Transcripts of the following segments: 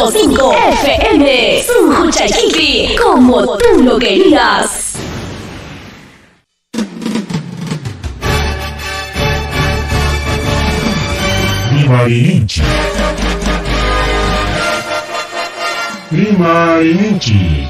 106.5 FM. Sunquchaykipi, como tú lo querías. Rimarininchik. Rimarininchik.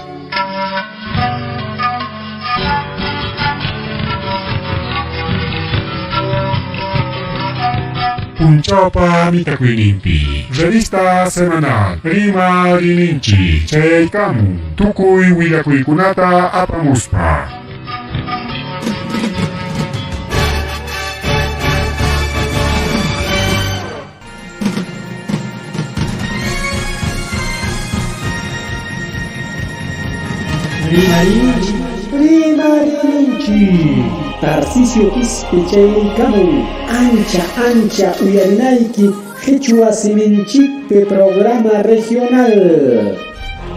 Punchawpa mitakuyninpi. Revista semanal Rimarininchik chayaykamun tukuy willakuykunata apamuspa. Rimarinchik, rimarinchik. Tarcisio Quispe chayaykamun ancha ancha uyarinayki Qichwa siminchikpi programa regional.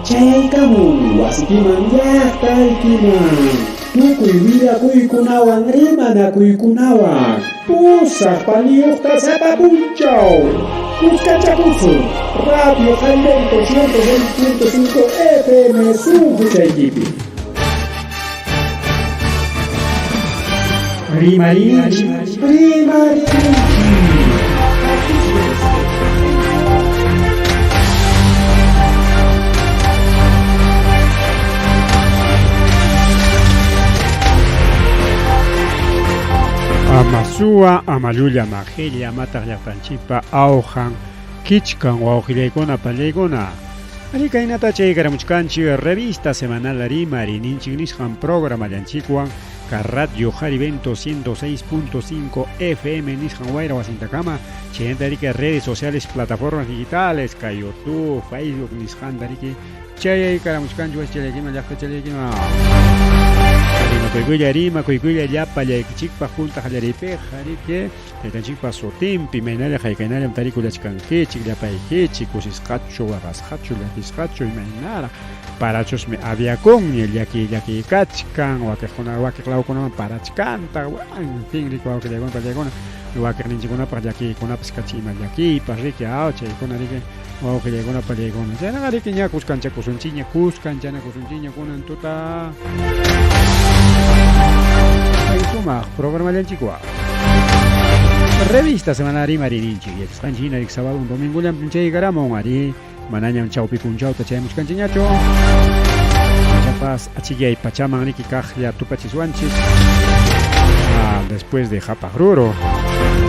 Chayaykamun wasikiman llaqtaykiman. Tukuy willakuykunawan rimanakuykunawan. Pusaq paniyuqta sapa punchaw. Kuskanchakusun. Radio Jarivento 106.5 FM sunquchaykipi. Rimarinchik, rimarinchik. Amasua, amallulla, majilla, mataq llaqtanchikpa awqan, kichkan wawqillaykuna pallaykuna. Ari kaynata chaykaramuchkanchik revista semanal Rimarininchik nisqan programallanchikwan ka Radio Jarivento 106.5 FM nisqan wayra wasintakama chaynata riki redes sociales, plataformas digitales, ka YouTube, Facebook nisqanta riki chayaykaramuchkanchik wasichallaykima llaqtachallaykima. Rimakuykulla, rimakuykulla llapallaykichikpaq punta qallariypiqa riki taytanchikpa sutinpi imaynalla haykaynallam tarikullachkankichik llapaykichik kusisqachu waqasqachu llakisqachu imaynaraq parachusmi aviakunña llaki llaki kachkan wakiqkuna wakiq lawkunaman parachkanta en fin riki wawqillaykuna pallaykuna wakiqninchikkunapaq llakiykunapas kachi ima llakiypas riki aw chaykuna riki wawqillaykuna pallaykuna chaynaqa riki ña kuskanchakusunchikña kuskanchanakusunchikña kunan tuta kay sumaq programallanchikwan. Revista semanal Rimarininchik yachasqanchik hina riki sábado un domingollam chaykaramun ari manañam chawpi punchawta chayamuchkanchikñachu ichapas achikyay pachaman riki kaqlla tupachiswanchik después de Qhapaq Ruru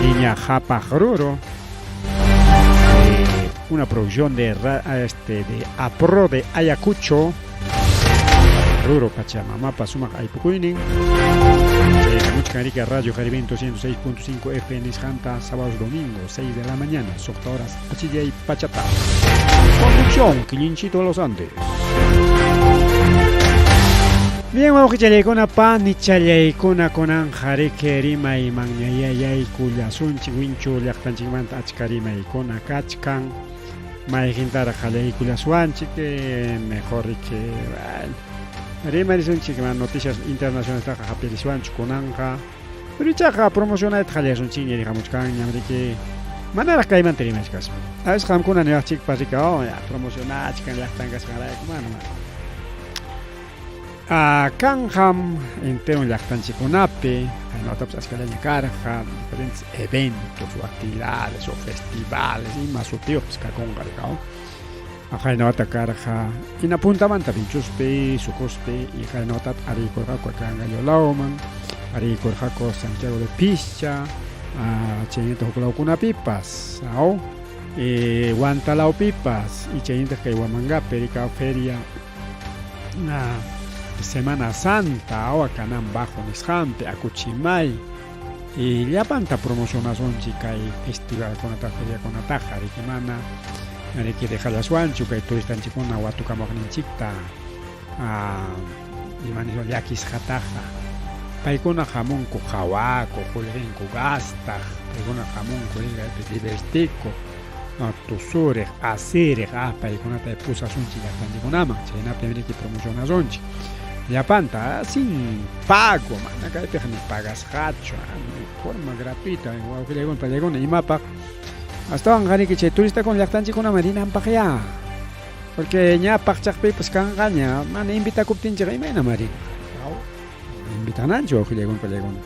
niña Qhapaq Ruru una producción de de APRO de Ayacucho Ruru Pachamamapa sumaq aypukuynin chaykamuchkan riki Radio Jarivento 106.5 FM nisqanta sábados domingos 6 de la mañana suqta horas achillay pachata. Conducción Quilinchito Los Andes. Bien, wawqichallaykuna panichallaykuna kunanqa riki rimay manñayayaykullasunchik winchu llaqtanchikmanta achka rimaykuna kachkan mayqintaraq qallaykullasuwanchik mejor riki rimarisunchik noticias internacionalestaqa hapirisuwanchik kunanqa pero ichaqa promocionayta qallasunchikña riqamuchkanñam riki manaraq kaymanta rimachkaspa a veces qamkuna niwaqchikpas riki oh ya promocionachkan llaqtan kasqanrayku mana mana kanqam entero llaqtanchikkunapi kaynawatapas achkallaña karqa diferentes eventos o actividades o festivales ima sutiyuqpas kakunqa rikaw qaynawata karqa hina puntamanta Vinchuspi, Sucuspi y qaynawatata ariykurqaku Cangallo lawman ariykurqaku Santiago de Pischa chaynintaq huk lawkunapipas aw Huantalawpipas y chaynintaq kay Huamangapi rikaw feria Semana Santa awa kanan bajo nisqanpi Akuchimay y llapanta promocionasunchik kay festivalkunata feriakunataqa riki mana riki dejallaswanchu kay turistanchikkuna watukamuqninchikta ima nispa llakisqataqa paykuna hamunku qhawakuq qullqinku gastaq paykuna hamunku riki divertikuq tusuriq asiriq paykunata pusasunchik llaqtanchikkunaman chaynapi riki promocionasunchik llapanta sin pago mana kaypiqa ni pagasqachu forma gratuita wawqillaykuna pallaykuna imapaq astawanqa riki chay turistakuna llaqtanchikkunaman rinanpaqya Porque ña paqchaqpipas kanqaña, mana invitakuptinchikqa imaynam rinqa. Invitananchik wawqillaykuna pallaykuna.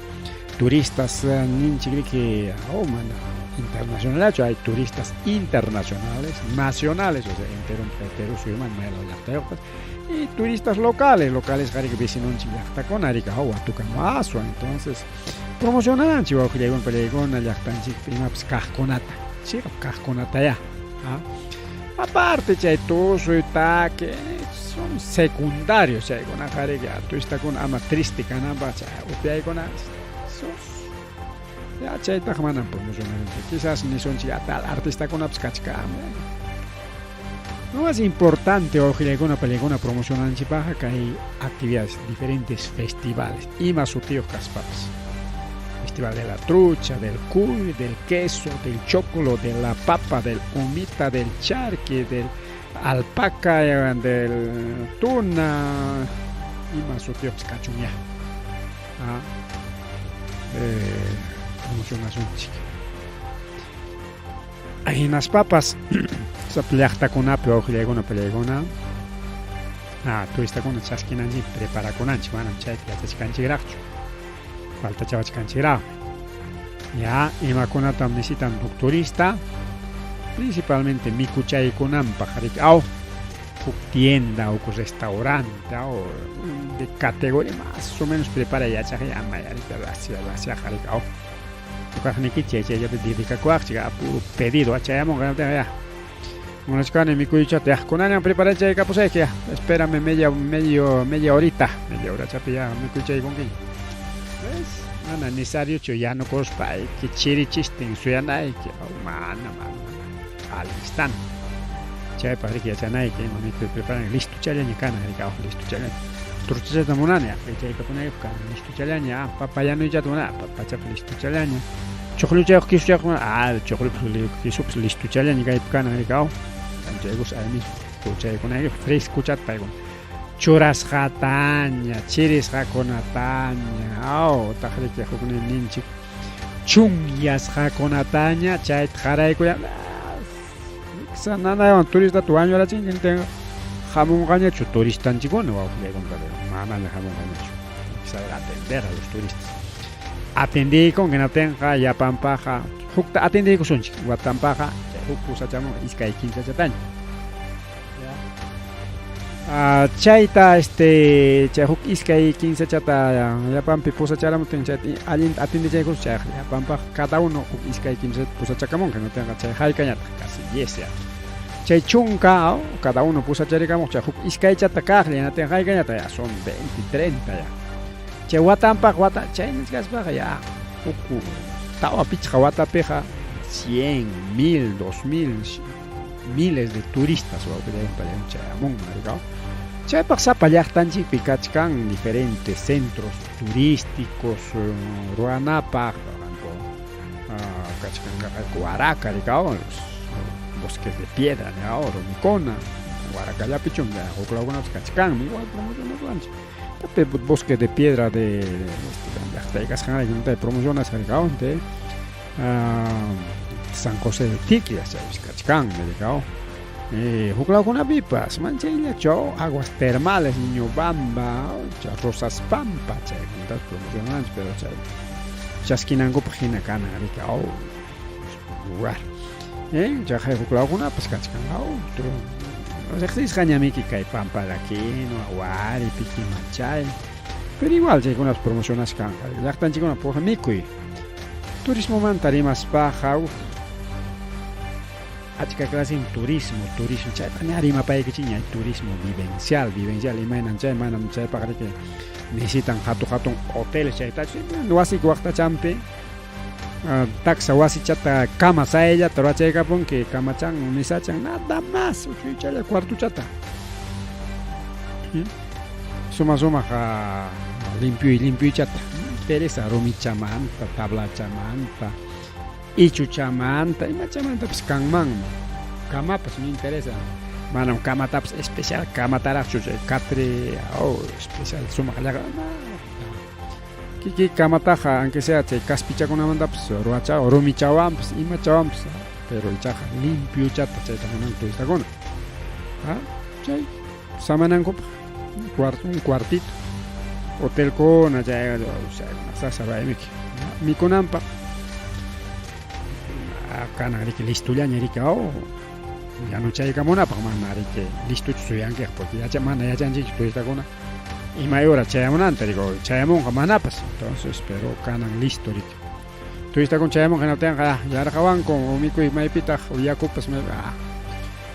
Turistas ninchik riki, oh, mana internacionalachu, hay turistas internacionales, nacionales, o sea, entero Perú suyuman maylaw llaqtayuqpas, y turistas locales, locales riki vecinonchik llaqtakuna riki, oh, watukamuaswan, entonces promocionananchik wawqillaykuna pallaykuna llaqtanchikpi imapas kaqkunata, chiqap kaqkunatayá. ¿Ah? Aparte chay tusuy, taki, son secundarios chaykunaqa riki, turistakuna ama triste kananpaq chay upyaykuna sus. Ya chaytaqa manam promocionanchik. Quizás nisunchik ya tal artistakunapas kachkanmi. Lo más importante, wawqillaykuna pallaykuna promocionanchikpaqqa kay actividades, diferentes festivales, ima sutiyuq kaspapas. Festival de la trucha, del cuy, del queso, del choclo, de la papa, del humita, del charqui, del alpaca, del tuna, ima sutiyuqpas kachunya. Ah, promocionasunchik. Hinaspapas sapa llaqtakunapi wawqillaykuna pallaykuna turistakuna chaskinanchik preparakunanchik, manam chayta yachachkanchikraqchu, faltachawachkanchikraqmi. Ya imakunatam necesitan huk turista, principalmente mikuchaykunanpaq riki, aw huk tienda, huk restaurante, aw de categoría más o menos prepara yachaq ama rasya rasyaqa riki, aw tukaqniykichik chay chayllapi dedikakuwaqchik, puro pedido chayamunqa ya. Munachkani mikuychata ya, kunallan preparachaykapushayki ya, espérame media medio media horita, media horachapi ya mikuychaykunkiña. ¿Ves? Mana necesariochu yanukuspayki chirichistin suyanayki, mana mana alistana. Chaypaq riki yachanayki ima mikuy preparan listochallaña kanan riki, listochallaña. Truchachata munani, chaykapunaykipaq kanan listochallaña, papa yanuychata munani, papachapas listochallaña. Chuqlluchayuq quisuchayuq munani, chuqllupas quisupas listochallaña kaypi kanan riki, chaykus ahí mismo chaykunaykipaq frescochata paykuna. Churasqataña, chirisqakunataña, aw utaq riki huknin ninchik chunyasqakunataña chayta qaraykuya. Nanaywan turistata wañurachinki tinqa hamunqañachu turistanchikkuna wawqillaykuna, manaña hamunqañachu. Hay que saber atender a los turistas. Atendiykunki hinaptinqa llapanpaqqa hukta atendiykusunchik, watanpaqqa chay huk pusachamunqa iskay kimsachataña. Chayta chay huk iskay kinsachata llapanpi pusacharamuptin chayta allinta atendichaykusun chayqa llapanpaq cada uno huk iskay kimsachata pusachakamunqa hinaptinqa chay haykañataq casi 10 ya. Chay chunka cada uno pusacharikamuq chay huk iskaychata kaqlla hinaptinqa haykañataq ya son 20, 30 ya. Chay watanpaq wata chay nichkaspaqa ya huk tawa pichqa watapiqa 100, 1000, 2000 miles de turistas wawqillaykuna chayamunman rikaw. Chaypaq sapa llaqtanchikpi kachkan diferentes centros turísticos ruwanapaq, por ejemplo, kachkan Huaraca rikaw, los bosques de piedra rikaw, rumikuna, Huaracallapichum ya huklawkunapas kachkanmi, igual promocionaswanchik. Bosque de piedra de llaqtay kasqanrayku promocionasqa rikaw, de San José de Ticlla chaypis kachkanmi rikaw. Huklawkunapipas manchayllachu aguas termales Niñobamba, Rosas Pampa chaykunatapas promocionanchik, pero chay chaskinankupaq hina kanan rikaw lugar. Chaqay huklawkunapas kachkan, riqsisqañamiki kay Pampa la Quinua, Wari, Piquimachay, pero igual chaykunapas promocionasqa kanqa. Llaqtanchikkuna puqa mikuy. Turismomanta rimaspaqa achka clase turismo, turismo chaypaq ña rimapaykichikña turismo vivencial, vivencial imaynan chay manam chaypaq riki necesitan hatun hatun hoteles chaytachu wasiki waqtachanpi taksa wasichata kama sayllata ruwachaykapunki kamachan mesachan nada más uchuychalla cuartuchata. Suma sumaq limpio limpiochata interesa rumichamanta, tablachamanta, ichuchamanta, imachamantapas kanmanmi. Kamapas me interesa. Manam kamatapas especial kamataraqchu chay catre especial sumaq llaqa. Kiki kamataqa aunque sea chay kaspichakunamantapas ruwacha rumichawanpas imachawanpas, pero ichaqa limpiochata chayta munan turistakuna. Chay samanankupaq cuarto, un cuartito. Hotelkuna chay sasa raymiki. Mikunanpaq kanan riki listullaña riki oh yanuchaykamunapaq mana riki listuchu suyankiq porque yacha mana yachanchikchu turistakuna imay hora chayamunanta riki chayamunqa manapas entonces pero kanan listo riki turistakuna chayamunqa hinaptinqa yarqawanku mikuy maypitaq yakupas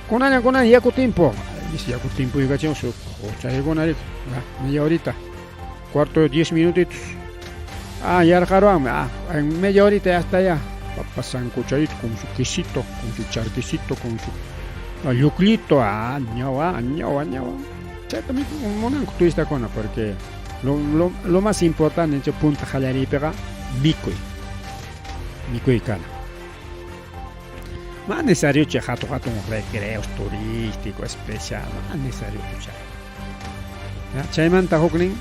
kunallan kunan yaku timpo yaku timpuykachin su chaykuna riki media horita cuarto 10 minutitos yarqaruwanmi en media horita ya está ya papa sancochadito con su quesito, con su charquecito, con su lluclito, ñawa, ñawa, ñawa. Chayta munanku turistakuna porque lo más importante chay punta qallariypiqa mikuy. Mikuy kana. Mana necesario chay hatun hatun recreos turísticos especial, mana necesario chay. Chaymanta huknin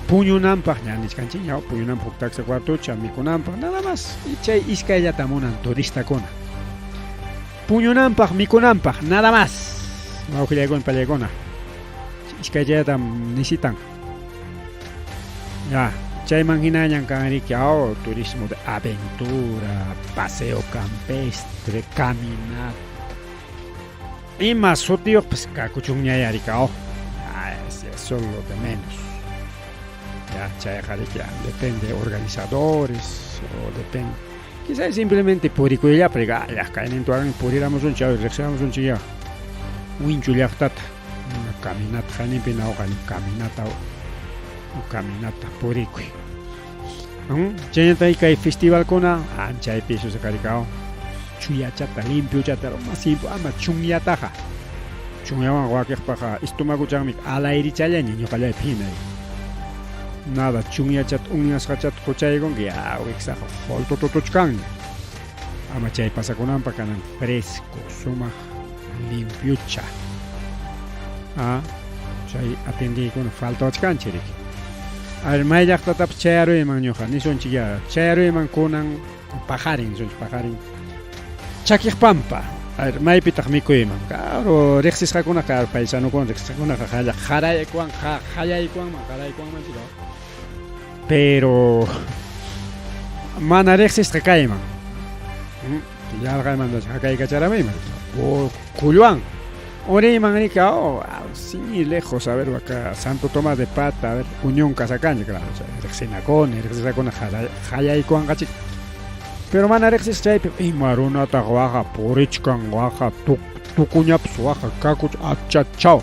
puñunanpaq ña nichkanchik ña puñunanpaq huk taksa cuartucha mikunanpaq nada más y chay iskayllata munan turistakuna puñunanpaq mikunanpaq nada más wawqillaykuna pallaykuna iskayllata necesitan ya chayman hinañan kan riki oh, turismo de aventura, paseo campestre, caminata ima sutiyuqpas kakuchunñaya riki oh, eso es lo de menos. Ya, chayqa riki depende de organizadores o depende. Quizás simplemente purikuyllapi llaqkaynintuwan puriramusunchik riqsiramusunchik ya Winchu llaqtata una caminata hayninpi nawqa caminata caminata purikuy. Chaynata kay festivalkuna chaypi susakarikao chuyachata limpiuchata lo más simple ama chunyataqa chunyawan wakiqpaqa estomaguchanmi alayrichallaña ñuqallaypi hina nada chunyachata unyasqachata quchaykunki ya wiksaqa qultututuchkanña ama chay pasakunanpaq kanan fresco sumaq limpiucha chay atendiykuna faltawachkanchik riki. A ver may llaqtatapas chayaruyman ñuqa nisunchik ya chayaruyman kunan paqarin nisunchik paqarin chakiq pampa a ver maypitaq mikuyman claro riqsisqakuna claro paisanukuna riqsisqakunaqa qaraykuwan qallaykuwanman qaraykuwanman chika pero mana riqsisqa kayman yarqaymanta hakaykacharamayman kulluwan uriyman riki oh, sin ir lejos a ver acá Santo Tomás de Pata a ver Unión Casacaña claro riqsinakuni riqsisqakuna qallaykuwanqachik pero mana riqsisqa chaypi ima runataq waqa purichkan waqa tukuñapas waqa kakuch achachaw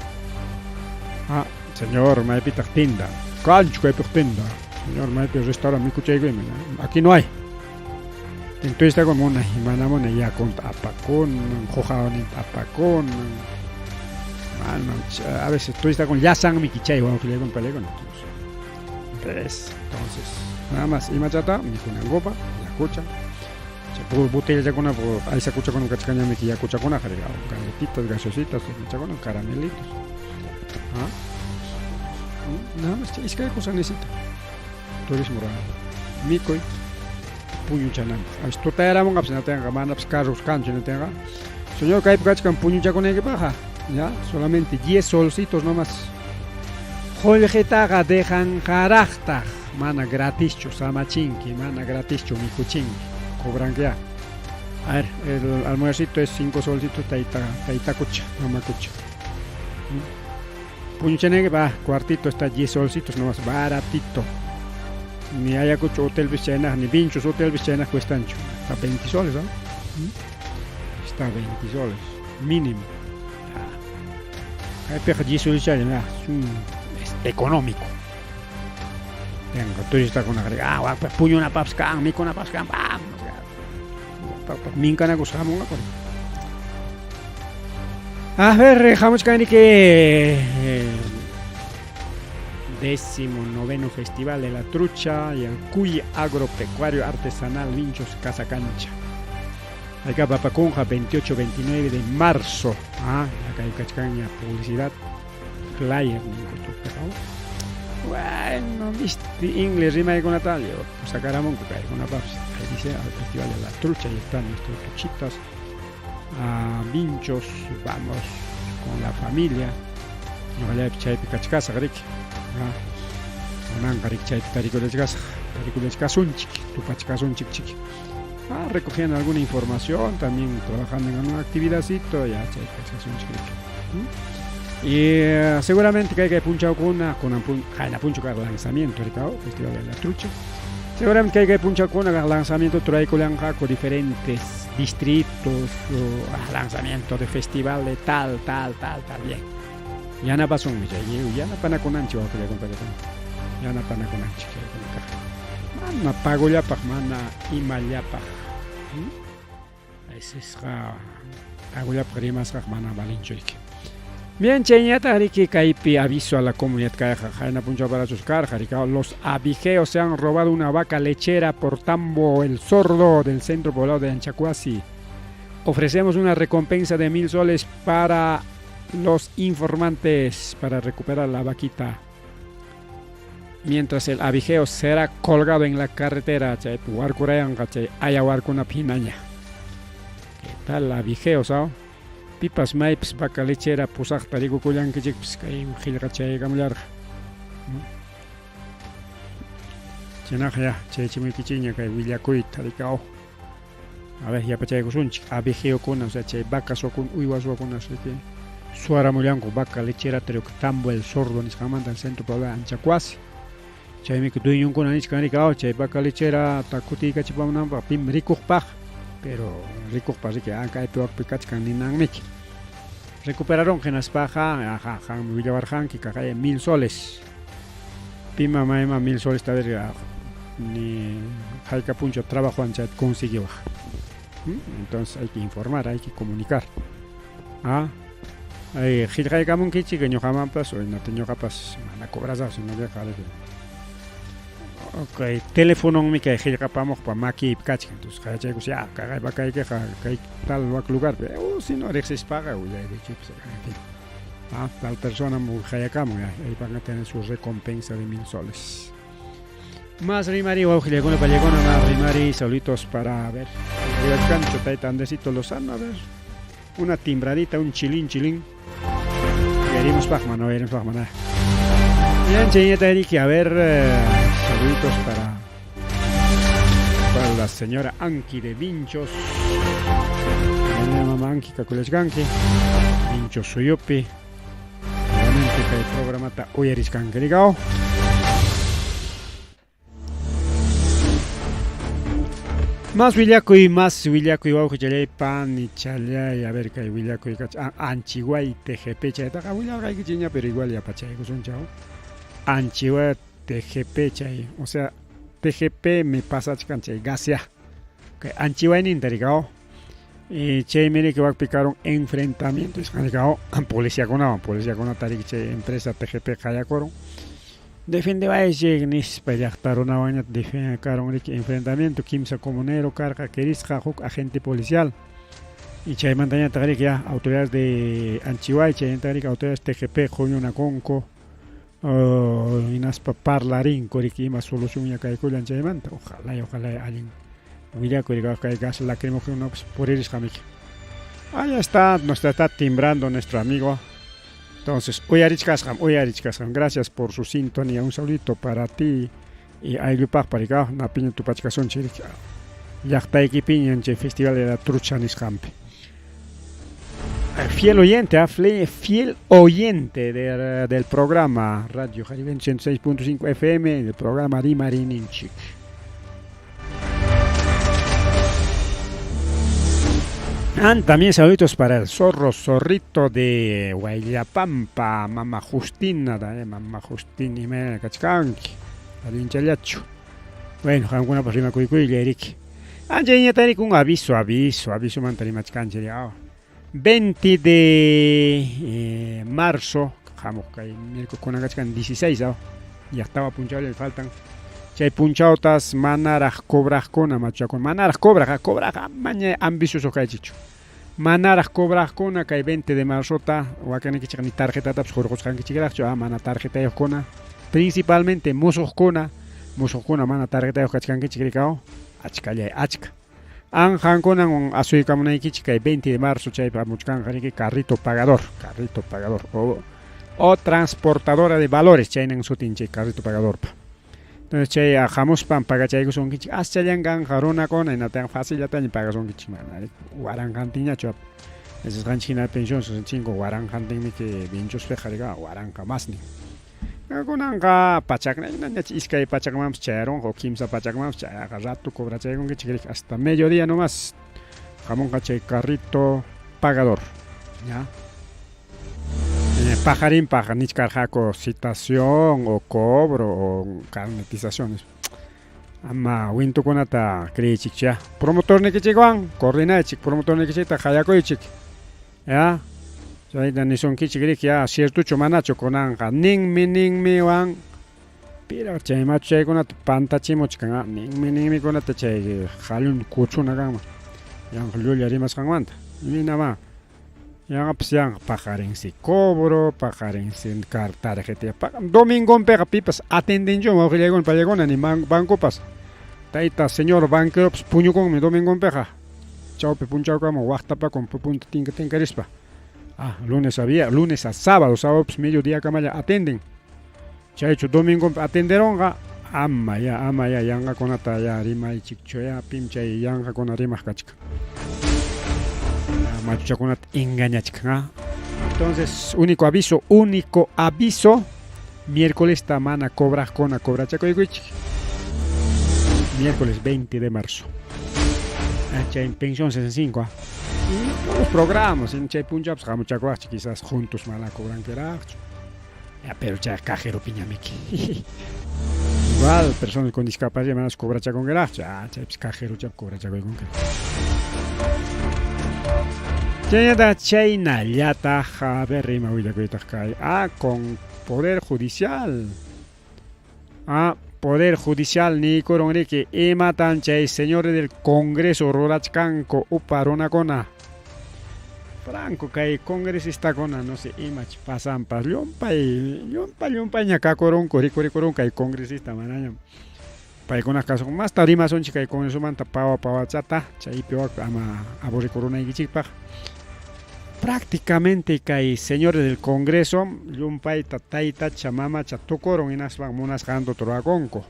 señor maypitaq tinda kanchu kaypiq tinda señor maypi restaurante mikuchaykuyman aquí no hay turistakuna munay mana munay yakunta apakunan qujawaninta apakunan mana a veces turistakuna llasanmiki chay wawqillaykuna palaykuna entonces nada más imachata mikunankupaq yakucha botellachakuna aysakuchakuna kachkanñamiki yakuchakunaqa galletitas gaseositas imachakuna caramelitos nada más chay iskay cosa necesita turismo rural mikuy puñuchananpaq a veces tutayaramunqapas hinatinqa manapas carros kanchu hinatinqa señor kaypi kachkan puñuchakunaykipaqqa ya solamente 10 solcitos nomás qullqitaqa dejanqaraqtaq mana gratischu samachinki mana gratischu mikuchinki cobranki ya a ver el almuercito es 5 solcitos tayta taytakucha mamakucha puñuchanaykipaq cuartito está 10 solcitos nomás baratito ni Ayacucho hotelpis chaynaq ni Vinchos hotelpis chaynaq cuestanchu está 20 soles ¿no? Está 20 soles mínimo kaypiqa 10 soles chaylla es económico tengo turistakunaqa wakpaq puñunapaqpas kan mikunapaqpas kan vamos minkanakusqa hamunqaku a ver hamuchkanriki 19º Festival de la Trucha y el Cuy Agropecuario Artesanal Vinchos Casa Cancha. Acá Papaconja, 28-29 de marzo. Acá hay cachcaña publicidad. Flyer, Bueno, viste inglés rimaykunata sakaramunku kaykunapapas. Ahí dice al Festival de la Trucha y están nuestros truchitas. Vinchos, vamos. Con la familia. Ñuqallaypi chaypi kachkasaq riki. Kunanqa riki chaypi tarikulachkasaq, tarikulachkasunchik, tupachkasunchik chiki. Ah, recogiendo alguna información, también trabajando en una actividadcito, ya chaypi kachkasunchik riki. Y seguramente que hay que punchawkuna, kunan qayna punchaw kaq lanzamiento rikaw, Festival de la Trucha. Seguramente que hay que punchawkuna kaq lanzamiento traykullanqaku diferentes distritos, o, lanzamiento de festival de tal, tal, tal, tal, bien. Yanapasunmi chay, yanapanakunanchik wawqillakuna panikuna, yanapanakunanchik chaykuna kaq. Mana pagollapaq, mana imallapaq. Aysisqa pagollapaq rimasqaq mana valinchu riki. Bien, chayñataq riki kaypi aviso a la comunidad kayqa qayna punchaw parachus karqa riki. Los abigeos se han robado una vaca lechera por Tambo el Sordo del centro poblado de Anchacuasi. Ofrecemos una recompensa de 1,000 soles para los informantes para recuperar la vaquita. Mientras el abigeo será colgado en la carretera, chay warkurayanqa chay aya warkunapi hinaña. ¿Qué tal abigeo, sao? Pipas maypis vaca lechera pusaqta rikukullankichikpis kay qillqa chayaykamullarqa. Chaynaqa ya, chaychimuykichikña kay willakuyta rikaw. A ver, yapachaykusunchik abigeokuna, o sea, chay vaca suwakuna, uywa suwakuna, riki suwaramullanku vaca lechera Tambo el Sordo nisqanmanta centro poblado Anchacuasi. Chaymi dueñonkuna nichkan rikaw, chay vaca lechera kutiykachipamunanpaq pim rikuqpaq, pero rikuqpaq riki kaypi wakpi kachkan ninanmiki. Recuperaron hinaspaqa, aja, qanmi willawarqanki kaqaya 1,000 soles. Pima mayma 1,000 soles ta ver ni hayka punchaw trabajowan chayta consiguiwaq. Entonces hay que informar, hay que comunicar. Ah, ay qillqaykamunkichik ñuqamanpas, oynata ñuqapas mana cobrasaq, sino que riki. Ok, telefononmi kay qillqapamuqpa makiypi kachkan, entonces qayachaykus ya, kaqay vakaykiqa kay tal wak lugarpi, si no riqsispaqa willaykichikpas, en fin. Ah, tal persona qayakamun, ya, ahí van a tener su recompensa de 1,000 soles. Más rimari, wawqillakuna, pallakuna, más rimari, saluditos para, a ver, arriba cancho, tayta Andresito Lozano, a ver, una timbradita, un chilín, chilín. Y haríamos pajma, no haríamos pajma, nada. Bien, cheñeta Eriki, a ver, saluditos para la señora Anki de Vinchos. Mañana mamá Anki kakulachkanki, Vinchos suyupi. Realmente kay programata uyarishkanki, rigao. Más willakuy wawqichalay panichalay, a ver kay willakuy kach, Anchihuay TGP chaytaqa willarqaykichikña, pero igual yapachaykusunchaw. Anchihuay TGP chay, o sea, TGP me pasachkan chay gasya. Kay Anchihuayninta rikao. Y chaymi riki wakpi karon enfrentamiento isqan rikao, policiakunawan, policiakunata riki chay empresa TGP qayakuron. Defendewaychik nispa llaqta runawanñata defende karon riki enfrentamiento kimsa comunero karqa kirisqa huk agente policial. Y chaymantañataq riki ya autoridades de Anchihuay, chaymanta riki autoridades TGP huñunakunku, hinaspa parlarinko riki ima solución ña kaykullan chaymanta. Ojalá, ojalá allin willakuy riki kay gas lacrimógeno pues puririsqamiki. Ahí está, nos está timbrando nuestro amigo. Entonces, uyarichkasqam, uyarichkasqam. Gracias por su sintonía. Un saludito para ti y ayllupaq parikaq napiña tupachkasunchik riki. Llaqtaykipiña chay Festival de la Trucha nisqanpi. Fiel oyente, fiel oyente del programa Radio Jariven 106.5 FM, del programa Rimarininchik. Ah, también saluditos para el zorro zorrito de Guayllapampa, Mama Justina, Mama Justina y Mena Cachcanqui, Alinchallacho. Bueno, qamkunapas rimakuykuy, Eric. Ah, chayñata un aviso, aviso, aviso manta rimachkanchik, ya. 20 de marzo, hamuq kay miércoles kunanqachkan 16, llaqtawa punchawlla le faltan. Chay punchawtas manaraq cobraqkuna, machakuna, manaraq cobraq, cobraq, maña ambicioso kaychichu. Manaraq cobraqkuna kay 20 de marzota, wakinnikichik ni tarjetatapas hurqusqankichikraqchu, mana tarjetayuqkuna, principalmente musuqkuna, musuqkuna mana tarjetayuq kachkankichik rikao, achkallay achka. Anqankunan asuykamunaykichik kay 20 de marzo chaypi hamuchkanqa riki carrito pagador, carrito pagador o, o transportadora de valores chaynan sutin chay carrito pagadorpa. Entonces chay hamuspan pagachaykusunkichik aschallan kanqa runakuna hinatan facillataña pagasunkichik mana waranqantinñachu yachasqanchik hina pensión 65 waranqantinmiki vinchuspiqa rika waranqa masnin. Kunanqa pachakñach iskay pachakmanpas chayarunqa o kimsa pachakmanpas chayqa rato cobrachaykunkichik riki hasta mediodía nomás hamunqa chay carrito pagador ya. Paqarinpaq nichkarqaku citación o cobro o carnetización ama wintukunata creeychikchu ya. Promotornikichikwan coordinaychik, promotornikichikta qayakuychik ya. Chayta nisunkichik riki ya ciertochu manachu kunanqa ninmi ninmiwan piraq chay machu chaykunata pantachimuchkan ninmi ninmikunata chay qallun kuchuna kanman yanqa llulla rimasqanmanta imaynamá yanqapas yanqa paqarinsi cobro paqarinsi tarjeta domingonpiqa pipas atendenchu wawqillaykuna pallaykuna ni bancopas tayta señor banqueropas puñukunmi domingonpiqa chawpi punchawkama waqtapakun punta tinka tinkarispa. Ah, lunes a viernes, lunes a sábado, sábado pues mediodía kamalla atenden. Chaychu domingo atenderonqa ama ya, ama ya yanqakunata ya rimaychikchu ya pim chay yanqakuna rimaq kachkan. Machuchakunata engañachkan. ¿Ah? Entonces, único aviso, miércoles mana cobraqkuna cobrachakuykichik. Miércoles 20 de marzo. Chay pensión 65. ¿Ah? Y todos los programas, en chay punchawpas hamuchakuwaqchik quizás juntos mana cobranqueraqchu. Ya, pero chay cajero piñamiki. Igual, personas con discapacidad manas cobrachakunqueraqchu. Ah, chaypis cajero chap cobrachakuykunki. Chaynata chaynallataq a ver ima willakuytaq kay. Ah, con Poder Judicial. Ah, Poder Judicial niykurun riki imatan chay señores del Congreso rurachkanku upa runakuna. Franco kay congresistakuna no sé imach pasanpas llumpay llumpay llumpayña kakurunku rikurikurunku kay congresista manañam paykuna kasun masta rimasunchik kay congresomanta pawa pawachata chaypi wak ama aburrikurunaykichikpaq. Prácticamente kay señores del Congreso llumpayta taytacha mamacha tukurun hinaspan munasqanta rurakunku.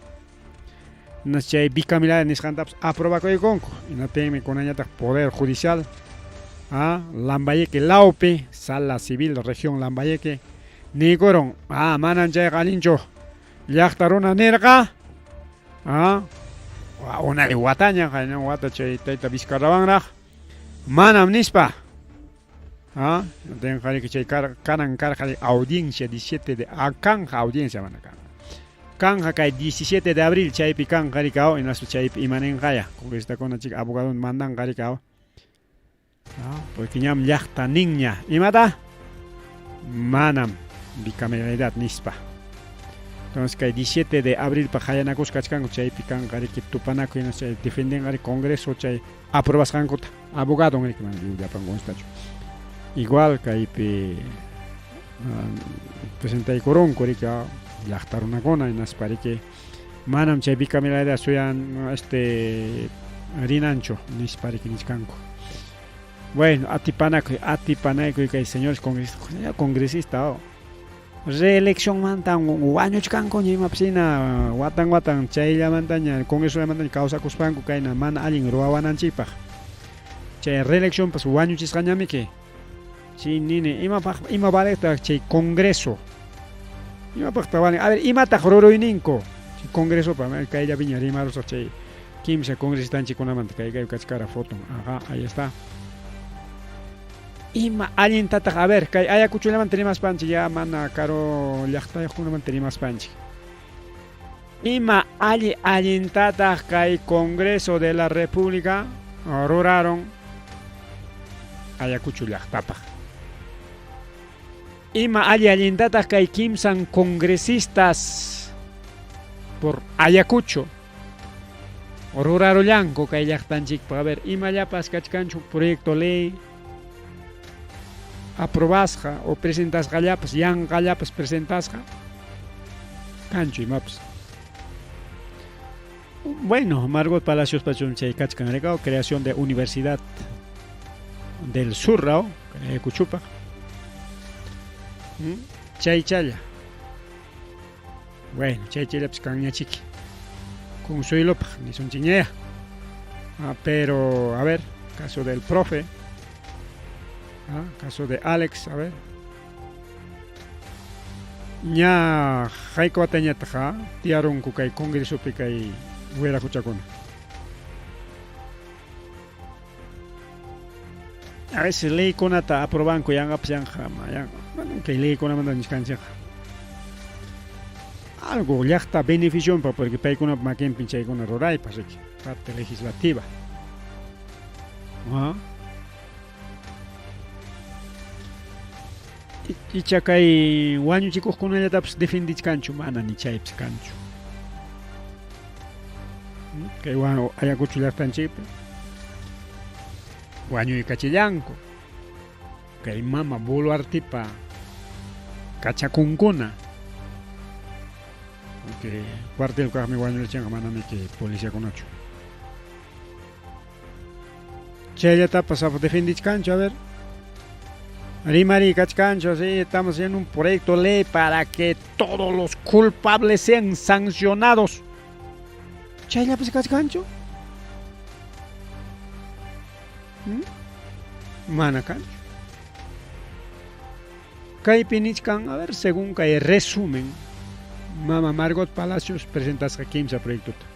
Hinas chay bicameralidad nisqantapas aprobakuykunku hinaptinmi kunañataq Poder Judicial ah, Lambayeque lawpi Sala Civil Región Lambayeque niykurun ah manan chayqa allinchu llaqta runa nirqa ah unay wataña qayna wata chay tayta Vizcarrawanraq manam nispa. Ah, tinqariki chay kanan karqa audiencia 17 de ah, kanja audiencia mana kanqa. Kanja kay 17 de abril chaypi kanqa rikaw hinaspa chaypi imaninqaya congresistakuna chik abogado mandanqa rikaw. Ah, porque ñam llaqta ninña imata manam bicameralidad nispa. Entonces kay 17 de abril pa qayanakusqa kachkanku chaypi kanqa riki tupanakuy hinaspa chay defendenqa congreso chay aprobasqankuta abogado riki mana llapan constachu. Igual kaypi presentaykurunku riki llaqta runakuna hinaspa riki manam chay bicameralidad suyan este rinanchu nispa riki nichkanku. Bueno, atipanakuy, atipanakuy kay señores congresistas, congresista oh. Reelección mantan wañuchkanku imapas hina watan watan chayllamantaña congresollamantaña kawsakuspanku kayna mana allin ruwawananchikpaq. Chay reeleccionpas wañuchisqañamiki. Chay nini imapaq ima valeqtaq chay congreso. Imapaqtaq valen? A ver, imataq ruruyninku chay congresopa kayllapiña rimarusaq chay kimsa congresistanchikkunamanta kay kay kachkara foto. Ajá, ahí está. Ima allintataq a ver kay Ayacuchollamanta rimaspanchik ya mana karu llaqtayuqkunamanta rimaspanchik. Ima alli allintataq kay Congreso de la República ruraron Ayacucho llaqtapaq. Ima alli allintataq kay kimsan congresistas por Ayacucho rurarullanku kay llaqtanchikpaq. A ver, imallapas kachkanchu proyecto ley aprobasqa o presentasqallapas yanqallapas presentasqa kanchu imapas. Bueno, Margot Palacios pachun chay kachkan rikao, creación de Universidad del Sur, rao, Ayacuchupaq. Chay challa. Bueno, chay challapis kanñachiki. Consuelopaq nisunchikñaya. Ah, pero, a ver, caso del profe. Ah, caso de Alex, a ver. Ña hayka watañataq tiyarunku kay congresopi kay wiraquchakuna. A veces leykunata aprobanku yanqapas yanqa, yanqa, bueno, kay leykunamanta nichkanchikqa. Algo llaqta beneficionpaq porque paykunapa makinpin chaykuna ruraypas riki, parte legislativa. Ah. Icha kay wañuchikuqkunallatapas defendichkanchu, mana ni chaypas kanchu. Kay Ayacucho llaqtanchikpi wañuykachillanku. Kay mama Boluartipa kachakunkuna. Porque cuartel kaqmi wañurichinqa manami kay policiakunachu. Chayllatapas defendichkanchu, a ver. Rimari kachkanchu, sí, estamos haciendo un proyecto de ley para que todos los culpables sean sancionados. Chayllapas kachkanchu. Mana kanchu. Kaypi nichkan, a ver, según kay resumen, mama Margot Palacios presentasqa kimsa proyectota.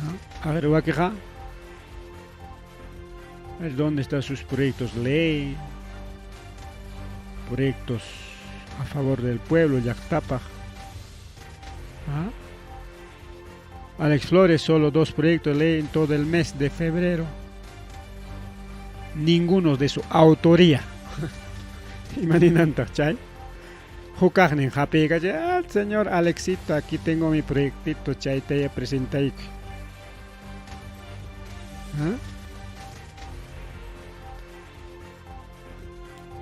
¿No? A ver, wakiqa. A ver, ¿dónde están sus proyectos ley? Proyectos a favor del pueblo, llaqtapaq. ¿Ah? Alex Flores, solo 2 proyectos de ley en todo el mes de febrero. Ninguno de su autoría. Imaginante, chay. Hukaqnin hapiykacha, ah, señor Alexito, aquí tengo mi proyectito, chay, te presentayki. ¿Ah?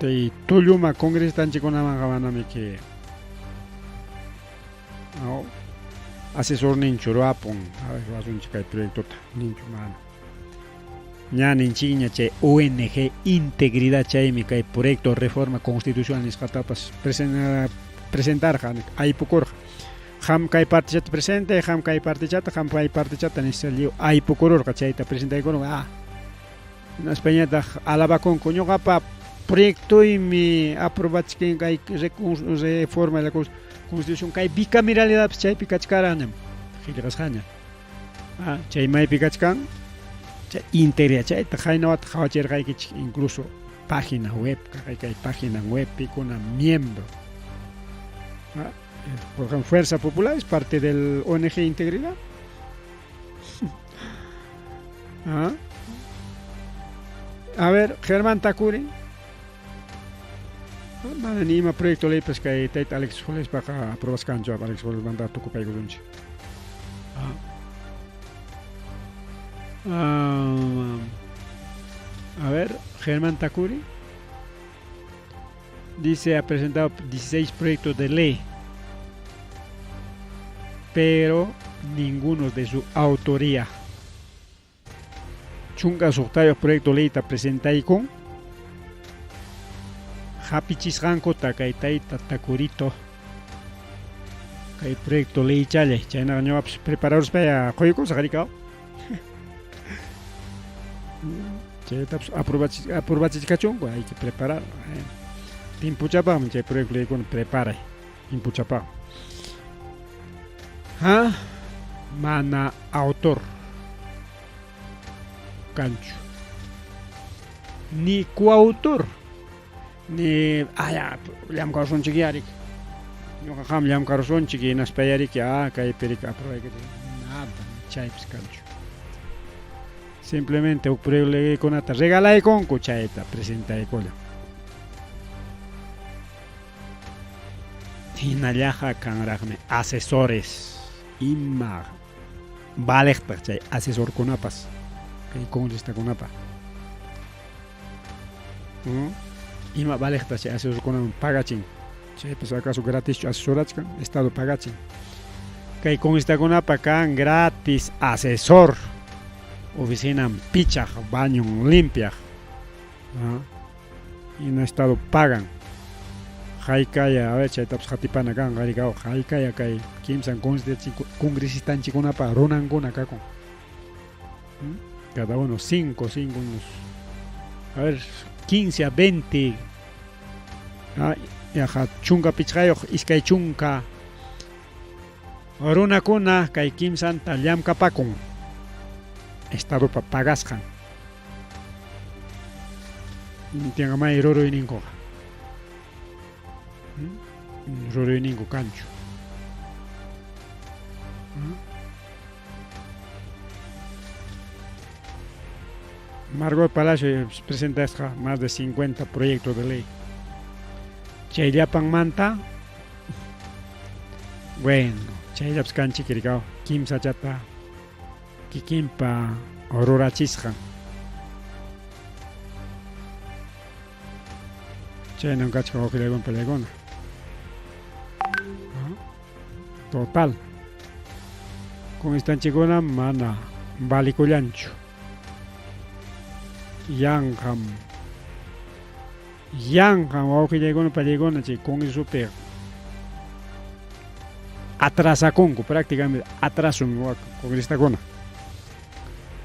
Tay tulluma congresistanchikkunamanqa manami que no, asesor ninchu ruwapun, a ver, ruwasunchik kay proyectota, ninchu mana. Ña ninchikña chay ONG Integridad chaymi kay proyecto reforma constitucional nisqatapas presentarqa, aypukurqa. Qam kay partichata presentay, qam kay partichata, qam kay partichata nispa lliw aypukururqa, chayta presentaykurqa. Ah, hinaspañataq alabakunku ñuqapa proyectoymi aprobachkin kay reforma de la constitución kay bicameralidadpas chaypi kachkarañam, qillqasqaña. Ah, chay maypi kachkan chay integridad chayta qaynawata qhawachirqaykichik, incluso página web, kay página web pikuna miembro. Ah, por ejemplo, Fuerza Popular es parte del ONG Integridad. Ah. A ver, Germán Tacuri. Mana ni ima proyecto ley pues kay tayta Alex Flores paqa aprobaskanchu, Alex Flores manda tukupaykusunchik. Ah. A ver, Germán Tacuri dice ha presentado 16 proyectos de ley, pero ninguno de su autoría. Chunka suqtayuq proyecto leyta presentaykun. Hapichisqankuta kay tayta Tacurito kay proyecto ley challay, chaynaqa ñuqapas prepararuspa quykusaq rikaw. Chaytapas aprobachichkachunku, hay que preparar. Timpuchapaqmi chay proyecto leykuna preparay, timpuchapaqmi. Ha, mana autor kanchu, ni coautor, ni aya llamkarusunchik yarik, ñuqa qam llamkarusunchik hinaspa yariki, ah, kaypi riki aprobaykichik, nada, chaypis kanchu. Simplemente huk proyecto leykunata regalaykunku, chayta presentaykulla. Hinallaqa kanraqmi asesores, ima valeqtaq chay asesorkunapas, kay congresista-kunapa. Ima valeqtaq chay asesorkunaman pagachin, chaypas acaso gratischu asesorachkan, Estado pagachin. Kay congresitakunapa kan gratis asesor, oficinan pichaq, bañon limpiaq. Hina estado pagan. Haykaya, a ver, chaytapas qatipana kanqa, rikaw, haykaya kay kimsan congresistanchikunapa runankuna kakun. Cada uno 5, 5, unos, a ver, 15 a 20, yaqa chunka pichqayuq, iskay chunka runakuna kay kimsanta llamkapakun estadopa pagasqan. Tinqamay ruruyninkuqa. Ruruyninku kanchu. Margot Palacio presentasqa más de 50 proyectos de ley. Chay llapanmanta, bueno, chayllapas kanchik rikaw, kimsachata kikinpa rurachisqan. Chaynam kachkan wawqillaykuna palaykuna. Total. Congrestanchikkuna mana valikullanchu. Yanqam. Yanqam wawqillaykuna palaykuna chay congresopi atrasakunku, prácticamente atrasun congresistakuna.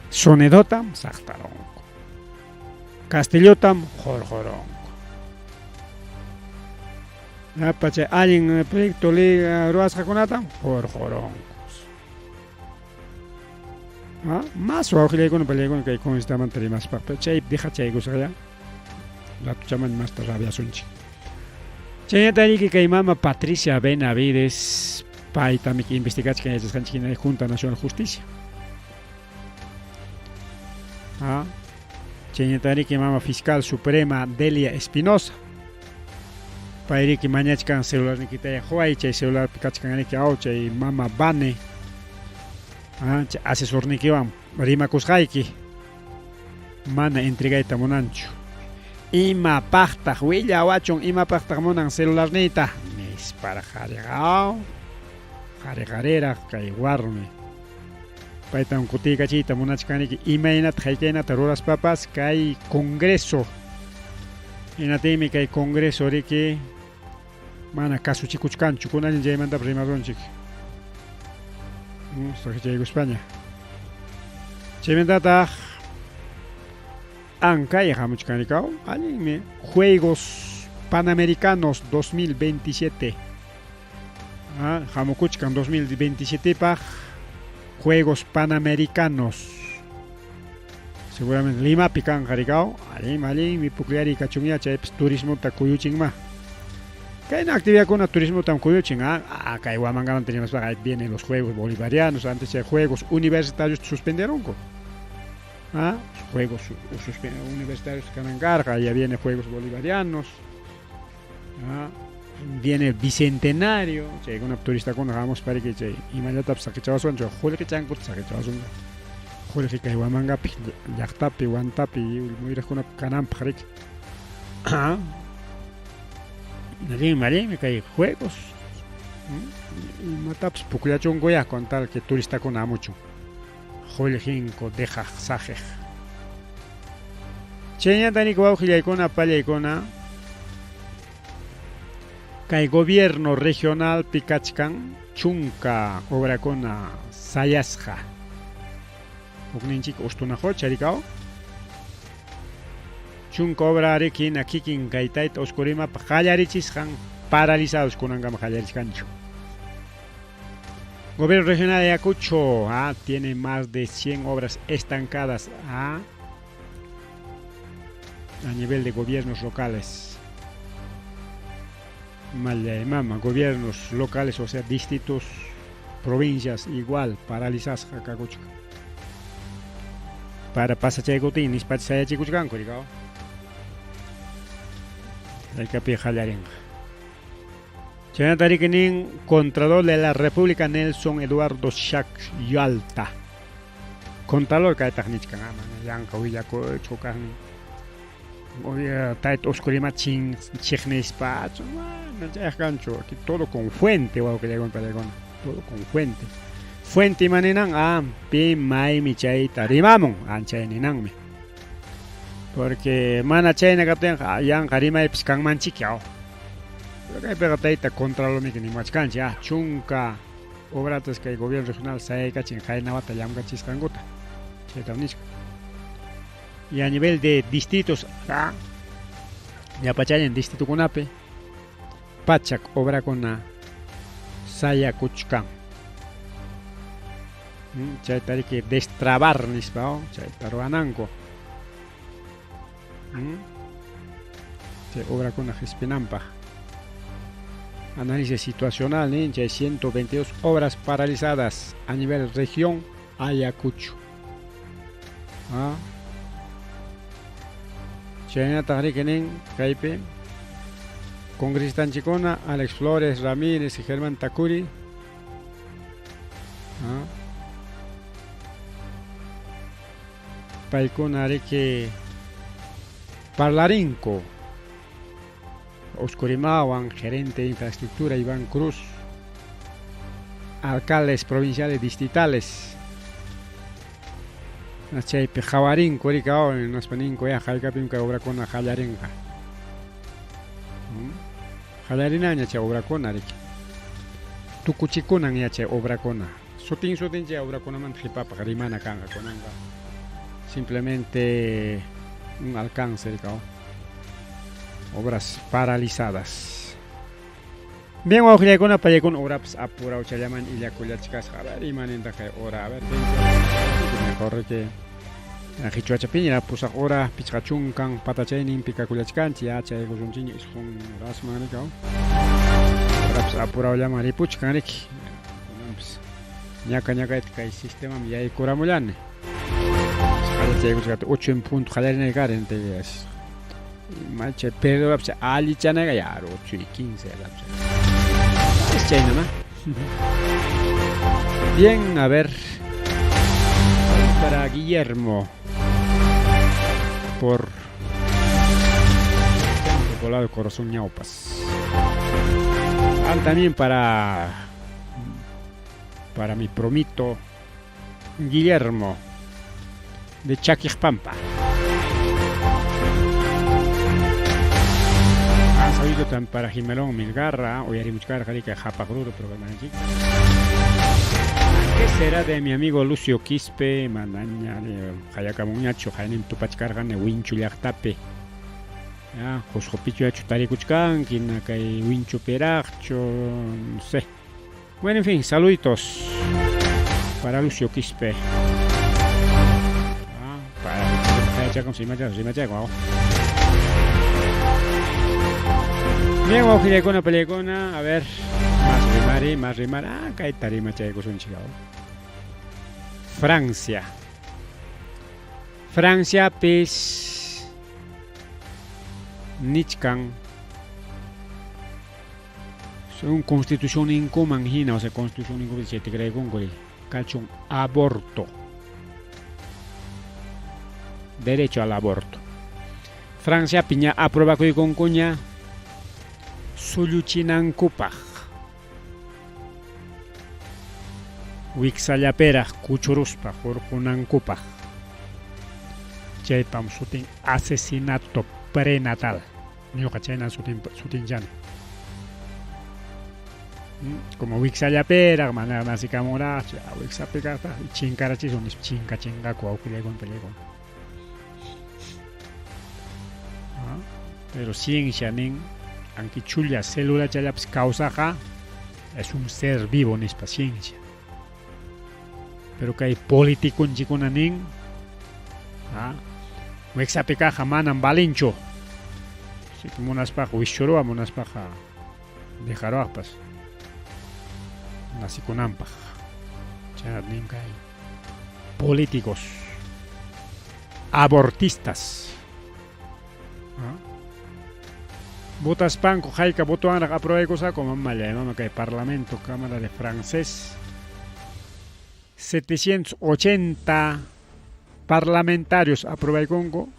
Sonidotam saqtarunku. Castillotam qurqurunku. Llapa chay allin proyecto ley ruwasqakunatam qurqurunku. Más wawqillaykuna palaykuna kay congresistamanta rimaspa, pero chay dejachaykusqalla ratuchaman masta rabiasunchik. Chaynatayki kay mama Patricia Benavides, paytami investigachkan yachasqanchik hina Junta Nacional Justicia. Chaynatayki mama Fiscal Suprema Delia Espinosa. Payriki mañachkan celular nikitaya huay, chay celular kachkan aw chay mama Bane. Chay asesor nikiwan rimakusqayki. Mana entregayta munanchu. Imapaqtaq willawachun, imapaqtaq munan celular niyta? Nispara qhariqaw. Qhariqariraq kay warmi. Paytam kutiykachiyta munachkaniki imaynata haykaynata ruraspapas kay congreso. Hinaptinmi kay congreso riki mana kasuchikuchkanchu, kunallan chaymantapas rimasunchik. Saqichaykuspaña. Chaymantataq ankay hamuchkanikaw, allinmi Juegos Panamericanos 2027. Hamukuchkan 2027 paq Juegos Panamericanos. Seguramente Limapi kanqa rikaw, allin allinmi pukllari kachunya chaypas turismota kuyuchinma. Kayna actividadkuna turismotam kuyuchin, kay Huamangamanta rimaspaqa ahí vienen los Juegos Bolivarianos, antes chay Juegos Universitarios suspenderonku. Juegos Universitarios kanan karqa, ya viene Juegos Bolivarianos. Viene el Bicentenario, chaykuna turistakuna hamuspa riki chay imallatapas saqichawasunchu, qullqichankuta saqichawasun. Qullqi kay Huamangapi llaqtapi, Huantapi, muyraqkunapi kananpaq riki. Allinmi, allinmi kay juegos. Imatapas pukllachunkuya con tal que turistakuna hamuchun. Qullqinku dejaq saqiq. Chayñata niki wawqillaykuna pallaykuna kay gobierno regional kachkan chunka obrakuna sayasqa. Hukninchik ustunajocha rikaw. Chunka obra riki hina kikin kay tayta Oscurimapa qallarichisqan paralizados kunankama qallarichkanchu. Gobierno regional de Ayacucho tiene más de 100 obras estancadas a nivel de gobiernos locales. Mama, gobiernos locales, o sea, distritos, provincias, igual, paralizadas kakuchka. Para pasachaykutin, nispacha sayachikuchkanku, rikaw. Haykapi qallarinqa. Chaynata riki nin Contralor de la República Nelson Eduardo Shak Yalta. Contralor kaytaq nichkan, mana yanqa willakuychu kaqnin. Tayta Oscurima chiqnispa, mana chayaq kanchu, aquí todo con fuente wawqillaykuna pallaykuna. Todo con fuente. Fuente ima ninan? Ah, pi maymi chayta rimamun, anchay ninanmi. Porque mana chayna kaptinqa yanqa rimaypis kanmanchik yaw. Pero kaypiqa tayta contralormiki nimuwachkanchik, ah, chunka obratas kay gobierno regional sayaykachin qayna wata llamkachisqankuta. Chaytam nichkan. Y a nivel de distritos, ah, llapachallan distritokunapi pachak obrakuna sayakuchkan. Chayta riki destrabar nispa, oh, chayta ruwananku. Chay obrakuna qispinanpaq. Análisis situacional nin chay 122 obras paralizadas a nivel región Ayacucho. Ah. Chaynataq riki nin kaypi congresistanchikuna Alex Flores Ramírez y Germán Tacuri. Ah. Paykuna riki parlarinko Oscurimawan, gerente de infraestructura Iván Cruz, alcaldes provinciales distritales. Chaypi qhawarinku riki nispa ninku ya haykapim kay obrakuna qallarinqa. Qallarinaña chay obrakuna riki. Tukuchikunan ya chay obrakuna. Sutin sutin chay obrakunamanta qhipapaq rimana kanqa kunanqa. Simplemente un alcance riki. Obras paralizadas. Bien, wawqillaykuna, payaykuna horapas apurawchallaman illakullachkasqa. A ver, imanintaq kay hora. A ver, mejor que qichwachapiña pusaq hora pichqa chunkan patachayninpi kakullachkanchik, ya chaykusunchikña isqun horasman riki. Horapas apurawllaman ripuchkan riki. Kunanpas ñaka ñakayta kay sistemaman yaykuramullani. Chaykuchkata 8 en punto qallarinay karin, Macha Pedro allichanayqa ya 8 y 15 Es chayna, ¿no? Bien, a ver. Para Guillermo. Por Poblado Corazón Ñaupas. Ah, también para mi promito Guillermo de Chaquispampa. Ah, saludo también para Jimelón Milgarra, uyarimuchkarqa rika Japaqruro programa. ¿Qué será de mi amigo Lucio Quispe? Manaña qayakamunñachu qaynin tupachkarqani Winchu llaqtapi. Ya, Qusqupichu yachu tarikuchkanki, na kay Winchupiraqchu, no sé. Bueno, en fin, saluditos para Lucio Quispe. Ah, para Bien, wawqillaykuna, paliykuna, a ver, más rimari, más rimar. Ah, kayta rimachaykusunchik. Francia. Franciapis nichkan según constitución ninkuman hina, o sea, constitución ninkuman chay tikraykunku kachun aborto. Derecho al aborto. Francia piña aprobakuykunkuña sulluchinankupaq. Wiksallaperaq kuchuruspa hurqunankupaq. Chaypam sutin asesinato prenatal. Ñuqa chayna sutinchani. Como wiksallaperaq mana nacikamunraqchu, wiksapi kaqtaq chinkarachisun nispa chinkachinqaku wawqillaykuna paliykuna. Pero ciencia nin aunque chulla célula chayllapas kawsaqqa es un ser vivo nispa ciencia. Pero kay politikunchikuna nin wiksapi kaqqa manam valinchu. Así que munaspaqa wischuruwa, munaspaqa dejaruwaqpas nasikunanpaq. Chaynata nin kay políticos abortistas. Votaspanku hayka votowanraq aprobaykusqaku mamallay mama kay Parlamento Cámara de Francés 780 parlamentarios aprobaykunku,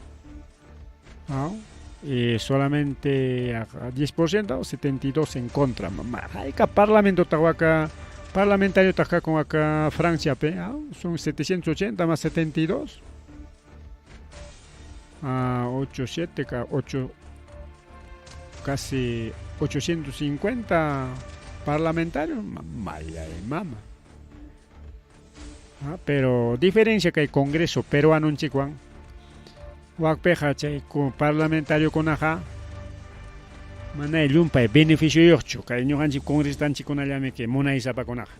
¿no? Y solamente a 10% o 72 en contra. Mamá, hayka parlamento tawaka Parlamentario kakun acá Francia son 780 más 72. Ah, 8, 7, 8, casi 850 parlamentarios. Maya de mama. Ah, pero diferencia que el Congreso peruano chikwan. Wakpeja chay parlamentario kunaqa mana llumpay beneficioyuqchu kay ñuqanchik congresistanchikkunallami que munaysapakunaqa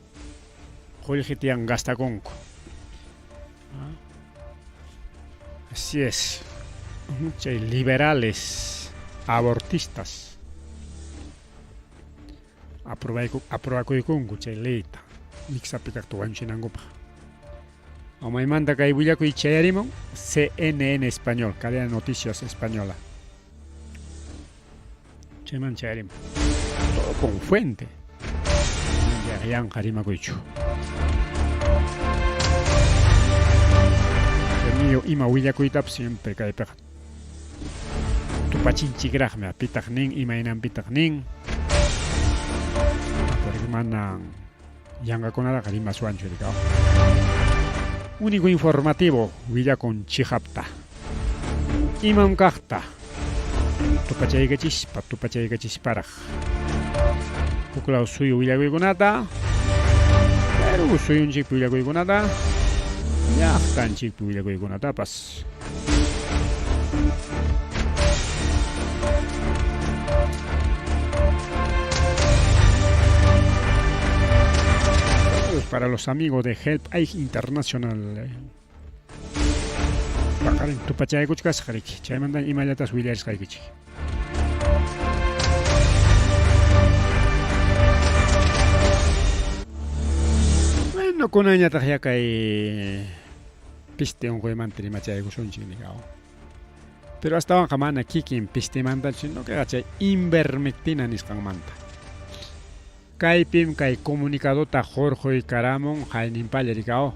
qullqi tiyan gastakunku. Así es. Chay liberales abortistas aprobakuykunku chay leyta wiksapi kaqta wañuchinankupaq. Maymanta kay willakuy chayarimun CNN español, cadena de noticias española. Chayman chayarimun. Todo con fuente. Yanqa rimakuychu. Chaymiyo ima willakuytapas siempre kaypiqa tupachinchikraqmi pitaq nin, imaynanpitaq nin. Porque manan yanqakunataqa rimaswanchu rikaw. Único informativo willakun chiqapta. Imam kaqta tupachaykachispa tupachaykachisparaq. Huklaw suyu willakuykunata, Perú suyunchikpi willakuykunata, llaqtanchikpi willakuykunatapas. Saludos para los amigos de Help Aid International. Paqarin tupachaykuchkasqa riki. Chaymanta imallatas willarisqaykichik. Bueno, kunanñataq ya kay piste unquymanta rimachaykusunchik nikaw. Pero astawanqa mana kikin pistemanta, sino que chay ivermectina nisqanmanta. Kaypim kay comunicadota hurquykaramun hayninpalla rikaw.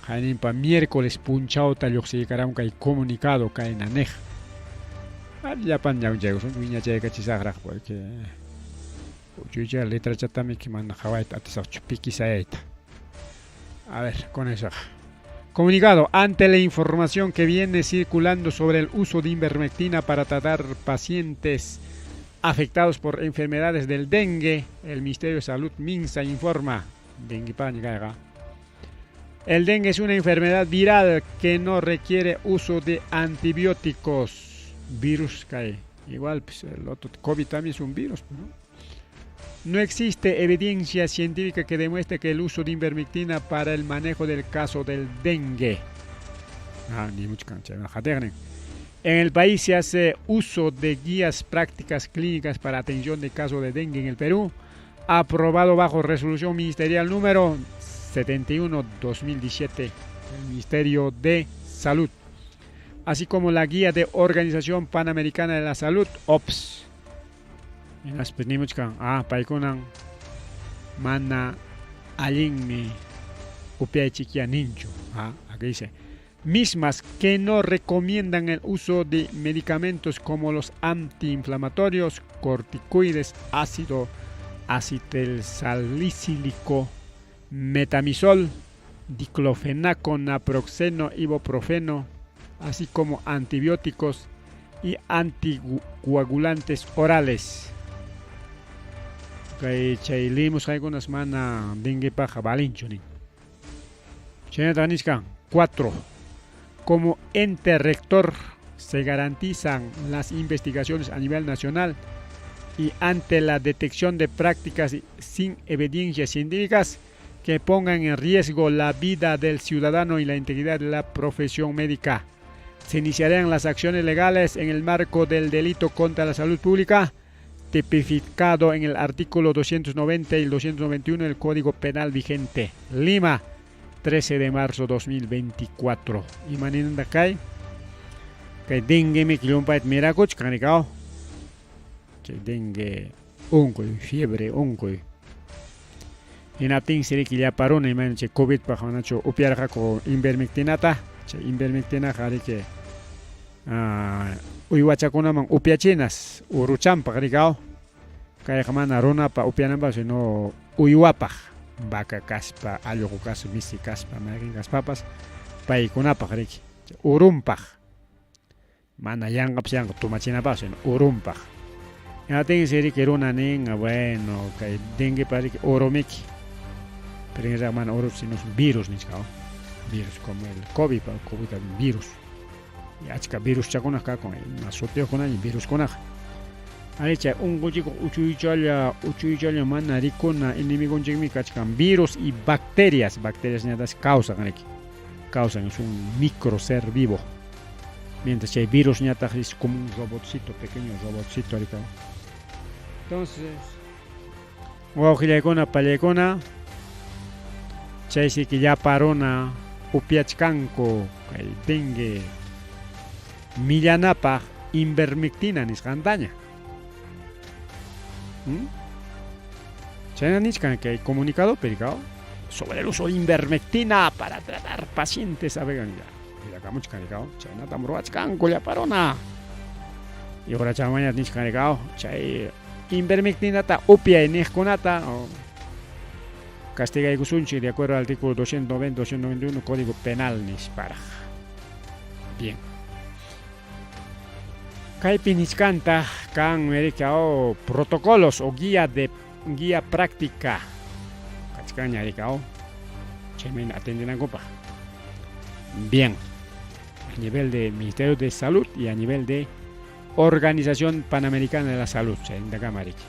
Hayninpa miércoles punchawta lluqsiykaramun kay comunicado kayna niq. Llapan ñawinchaykusun wiñachaykachisaqraq porque uchuycha letrachatami mana qhawayta atisaqchu pikisayayta. A ver, con eso. Comunicado. Ante la información que viene circulando sobre el uso de ivermectina para tratar pacientes afectados por enfermedades del dengue, el Ministerio de Salud MINSA informa. Dengue paña. El dengue es una enfermedad viral que no requiere uso de antibióticos. Virus cae. Igual, pues, el otro COVID también es un virus, ¿no? No existe evidencia científica que demuestre que el uso de ivermectina para el manejo del caso del dengue. Ah, ni mucho cancha. En el país se hace uso de guías prácticas clínicas para atención de casos de dengue en el Perú, aprobado bajo resolución ministerial número 71-2017 del Ministerio de Salud, así como la guía de Organización Panamericana de la Salud, OPS. Paykunan mana allinmi upyaychikia ninchu. Ah, aquí dice, mismas que no recomiendan el uso de medicamentos como los antiinflamatorios, corticoides, ácido acetilsalicílico, metamisol, diclofenaco, naproxeno, ibuprofeno, así como antibióticos y anticoagulantes orales. Kay chay limusqaykunas mana denguepaqqa valinchu nin. Chaynata niskan 4. Como ente rector se garantizan las investigaciones a nivel nacional y ante la detección de prácticas sin evidencias científicas que pongan en riesgo la vida del ciudadano y la integridad de la profesión médica. Se iniciarán las acciones legales en el marco del delito contra la salud pública, tipificado en el artículo 290 y el 291 del Código Penal vigente. Lima, 13 de marzo 2024. Imaninanta kay kay dengue mi llumpayta mirakuchkan rikaw. Chay dengue unquy, fiebre unquy. Hinaptinsi riki llapa runa imayna chay covidpaq manachu upyarqaku ivermectinata, chay ivermectinaqa riki uywachakunaman upyachinas uruchampaq rikaw. Kayqa mana runapa upyananpaq sino uywapaq. Vaca kaspa, allqu kaspa, misi kaspa, mayqin kaspapas paykunapaq riki. Urunpaq. Mana yanqapas yanqa tumachinapaqchu, sino urunpaq. Hinaptinsi riki runa nin, bueno, kay denguepa riki urumiki. Pero en realidad mana uru, sino virus nichka, virus como el COVID, COVID virus. Y achka viruschakunaq kakun, ima sutiyuqkunaña viruskunaqa. Ari chay unquchikuq uchuychalla, uchuychalla mana rikuna enemigonchikmi kachkan virus y bacterias, bacterias ñatas causan riki. Causan, es un micro ser vivo. Mientras chay virus ñataq es como un robotcito, pequeño robotcito rika. Entonces, wawqillaykuna, pallaykuna, chaysi que llapa runa upiachkanku kay dengue millanapaq invermectina nisqantaña. Chayna nichkan kay comunicado pericao sobre el uso de invermectina para tratar pacientes abegan ya. Willakamuchkan rikao, chaynatam ruwachkanku llapa runa. Y ahora chamaña nichkan rikao, chay invermectinata upiay niqkunata castigaykusunchik de acuerdo al artículo 290, 291 Código Penal nisparaq. Bien. Kaypi nichkantaq kan rikao protocolos o guía de guía práctica kachkanña rikao chayman atendenankupaq. Bien. A nivel de Ministerio de Salud y a nivel de Organización Panamericana de la Salud, chaynintakama riki.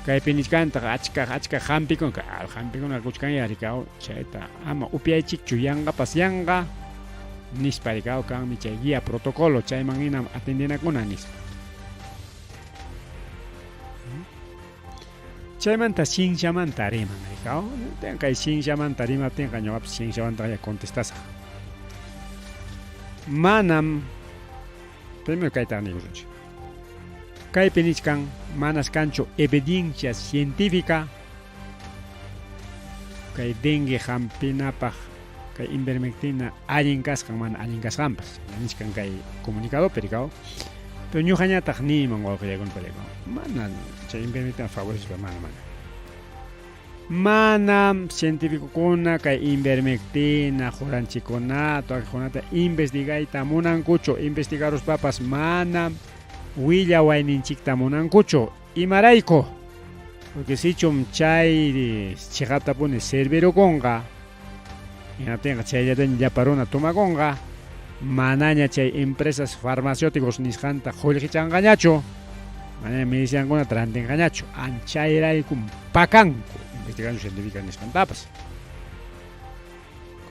Kaypi nichkantaq achka achka hampikuna, hampikuna kuchkanya rikao chayta ama upiaychikchu yanqapas yanqa nispa rikao kanmi chay guía protocolo chayman hinam atendinakuna nispa. Chaymanta cienciamanta riman rikao, kay cienciamanta rimaptinqa ñuqapas cienciamanta ya contestasaq. Manam primero kayta nikusunchik. Kaypi nichkan manas kanchu evidencia científica kay dengue hampinapaq kay invermectina allin kasqan mana allin kasqanpas nichkan kay comunicado pericao. Pero ñuqañataq niyman wawqillaykuna pallaykuna, mana chay invermectina favorecespa mana mana. Manam científicokuna kay invermectina quranchikkunata wakiqkunata investigayta munankuchu, investigaruspapas manam willawayninchikta munankuchu. Imarayku? Porque sichum chay chiqaptapuni servirukunqa, hinaptinqa chayllataña llapa runa tumakunqa, manaña chay empresas farmacéuticos nisqanta qullqichanqañachu, manaña medicinankunata rantinqañachu, anchayraykum pakanku investigación científica nisqantapas.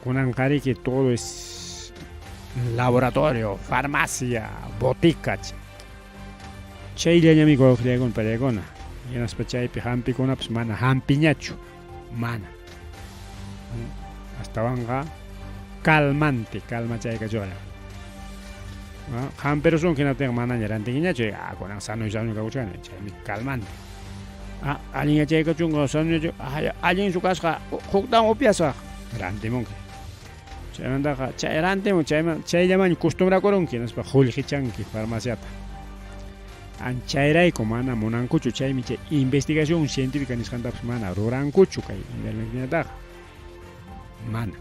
Kunanqa riki todo es laboratorio, farmacia, botica. Chayllañami wawqillaykuna pallaykuna, hinaspa chaypi hampikunapas mana hampiñachu, mana. Astawanqa calmante, calmachaykachuqlla. Hampirusunki hinaptinqa manaña rantinkiñachu, kunan sano sano kakuchkani, chaymi calmante. Allin yachaykachunqa sano allinchu kasqa huktawan upiasaq, rantimunki. Chaymantaqa chay rantimun, chayman chayllamanña costumbrakurunki hinaspa qullqichanki farmaciata. Anchayrayku mana munankuchu, chaymi chay investigación científica nisqantapas mana rurankuchu kay invermectinataqa. Mana.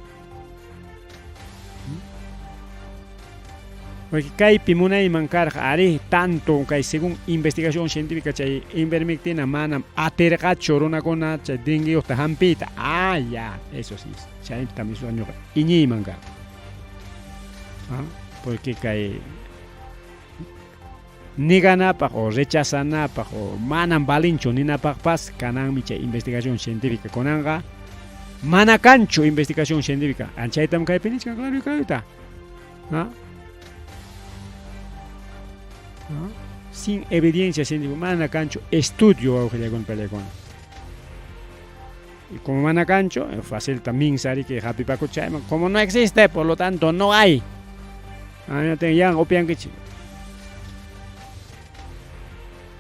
Porque kaypi munayman karqa ari tanto kay según investigación científica chay invermectina manam atirqachu runakuna chay dengueyuqta hampiyta. Ah, ya, eso sí, chaytam ñuqa iñiyman karqa. Porque kay neganapaq o rechazanapaq o manam valinchu ninapaqpas kananmi chay investigación científica kunanqa mana kanchu investigación científica. Anchaytam kaypi nichkan claro y clarita. Sin evidencia científica, mana kanchu estudio wawqillaykuna pallaykuna. Y como mana kanchu, fácil también sari que hapipakuchayman, como no existe, por lo tanto no hay. Yan upiankichik.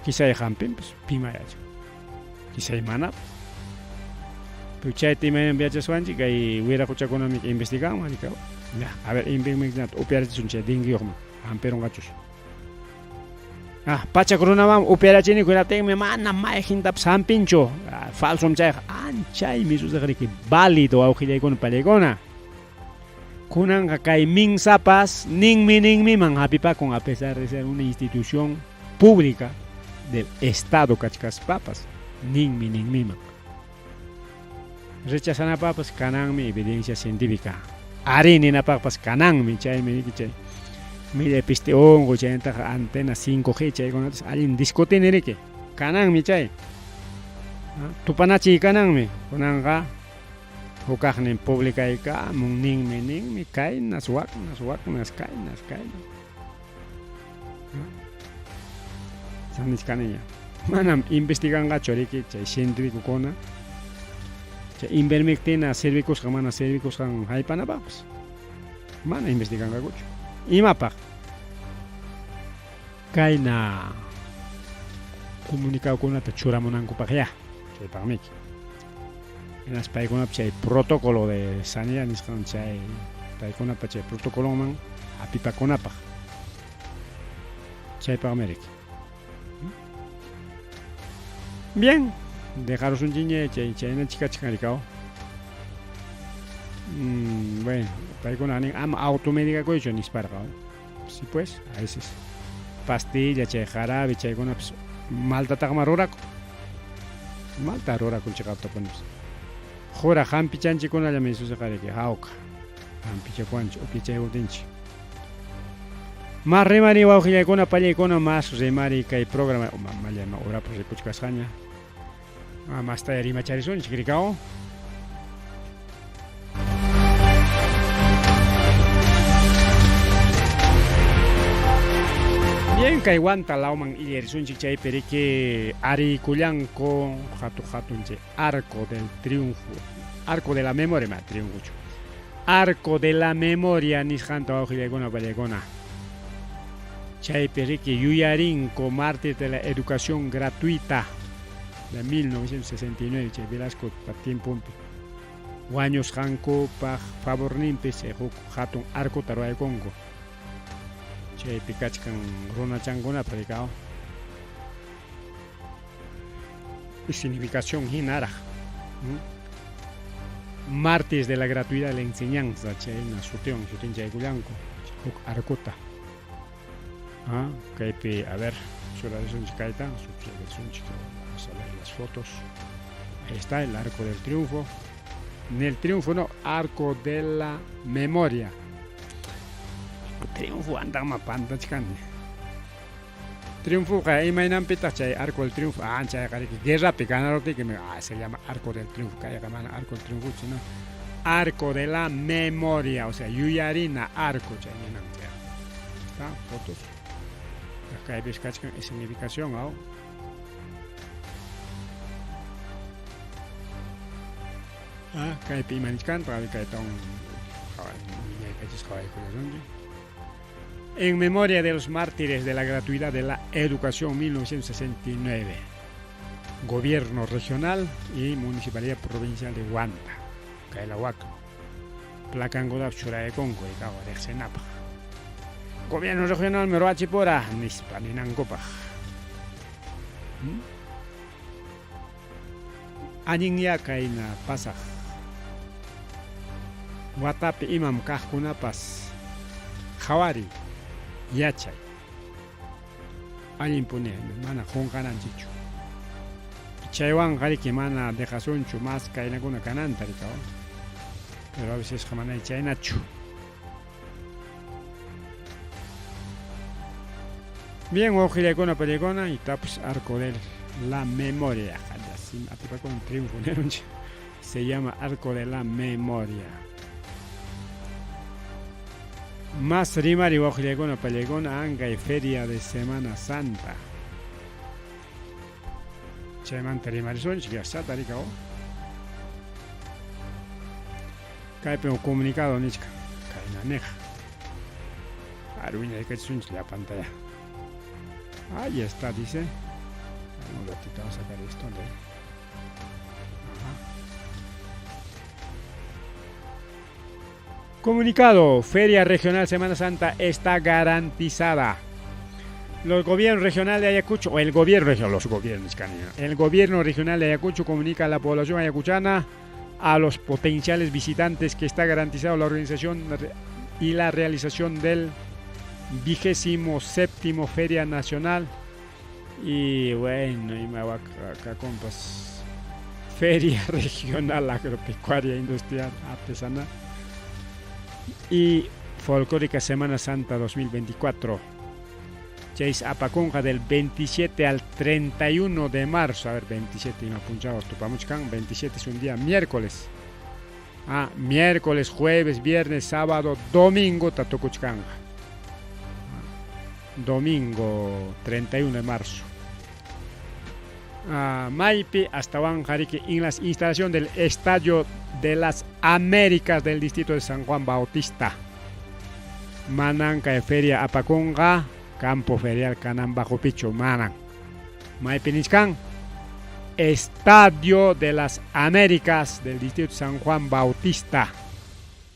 Quizá hampin, pues pimayachu. Quizá mana. Pero chayta imaynan yachaswanchik kay wiraquchakunami investigan, manika. Ya, a ver, invermectina upiarichisun chay dengueyuqman, hampirunqachus. Ah, pachak runaman upyarachini hinaptinmi mana mayqintapas hampinchu. Ah, falsom chayqa anchaymi sucederiki válido wawqillaykuna pallaykuna. Kunanqa kay minsapas ninmi ninmiman hapipakun a pesar de ser una institución pública del Estado kachkaspapas ninmi ninmiman. Rechazanapaqpas kananmi evidencia científica. Arí ninapaqpas kananmi chaymi riki chay millay piste unquy chaynataqa antena 5G chaykunatas allin discutini riki. Kananmi chay. Tupanachiy kananmi. Kunanqa hukaqnin publicaykamun ninmi ninmi kaynas waknas waknas kaynas kaynas. Sanichkaniña. Manam investiganqachu riki chay cientificokuna chay ivermectina servikusqan mana servikusqan haypanapaqpas. Mana investiganqakuchu. Imapaq? Kayna comunicadokunata churamunankupaqyá. Chaypaqmiki. Hinaspa paykunapa chay protocolo de sanidad nisqan chay paykunapa chay protocolonman hapipakunapaq. Chaypaqmi riki. Bien, dejarusunchikña chay chayna chikachkan rikaw. Bueno, paykuna nin ama automedicakuychu nisparqa. Sí pues, a veces pastilla, chay jarabe, chaykunapas maltataqma rurakun. Malta rurakun chiqaptapunipas. Qura hampichanchikkunallam Jesusqa riki hawka hampichakuwanchik upyachaykutinchik. Mas rimari wawqillaykuna pallaykuna mas rimari kay programa mamallama urapas rikuchkasqaña. Mastaya rimacharisunchik rikaw. Bien, kay Huanta lawman illarisunchik chaypi riki arikullanku hatu hatun chay arco del triunfo, arco de la memoria, ma triunfochu. Arco de la memoria nisqanta wawqillaykuna pallaykuna. Chaypi riki yuyarinku mártir de la educación gratuita de 1969 chay Velasco pa tiemponpi wañusqankupaq favorninpi chay huk hatun arcota ruwaykunku. Chaypi kachkan runachankunapaq rikaw. Significación hinaraq. Mártires de la gratuidad de la enseñanza chayna sutiwan sutinchaykullanku huk arcota. Ah, kaypi a ver, churarisunchik kayta, churarisunchik, vamos a ver las fotos. Ahí está el arco del triunfo. Nel triunfo no, arco de la memoria. Triunfo andanma pantachkani. Triunfoqa imaynanpitaq chay arco del triunfo, ah, chayqa riki guerrapi ganaruptiki, ah, se llama arco del triunfo, kayqa mana arco del triunfochu, sino arco de la memoria, o sea, yuyarina arco chay ninan chay. Está, fotos. Kaypis kachkan escenificación, aw. Ah, kaypi ima nichkanta, kaytawan wiñaykachisqa qhawaykullasunchik. En memoria de los mártires de la gratuidad de la educación 1969. Gobierno regional y Municipalidad Provincial de Huanta. Kaylahuaca. Placankunapas churaykunku ikaw riqsinapaq. Gobierno regional mi ruwachipura nispa ninankupaq. Allinyá kayna pasaq watapi imam kaqkunapas qhawariy, yachay. Allinpuni mana qunqananchikchu. Chaywanqa riki mana dejasunchu mas kaynakuna kananta rikaw. Pero a veces mana chaynachu. Bien, wawqillaykuna pallaykuna y tapas arco de la memoria. Atipakuna triunfo se llama arco de la memoria. Más rimari wawqillaykuna pallaykuna ankay feria de Semana Santa. Chaymanta rimarisunchik yachata rikaw. Kaypi un comunicado nichka kayna niq. Arwiñaykachisunchik llapantaya. Ahí está, dice. Un ratito vamos a sacar esto. Ajá. Comunicado, Feria Regional Semana Santa está garantizada. Los gobiernos regional de Ayacucho, o el gobierno regional, los gobiernos, el gobierno regional de Ayacucho comunica a la población ayacuchana, a los potenciales visitantes que está garantizado la organización y la realización del 27 Feria Nacional. Y bueno, y me va acá, compas. Feria Regional Agropecuaria Industrial Artesanal y Folclórica Semana Santa 2024. Chase apakunqa del 27 al 31 de marzo. A ver, 27 y punchado tupamuchkan. 27 es un día miércoles. Ah, miércoles, jueves, viernes, sábado, domingo, tatukuchkanja. Domingo 31 de marzo. Ah, Maipi hasta Huanjarique en la instalación del Estadio de las Américas del distrito de San Juan Bautista. Mananca de Feria Apaconga, Campo Ferial Canán Bajo Picho, Manan. Maipi nichkan, Estadio de las Américas del distrito de San Juan Bautista.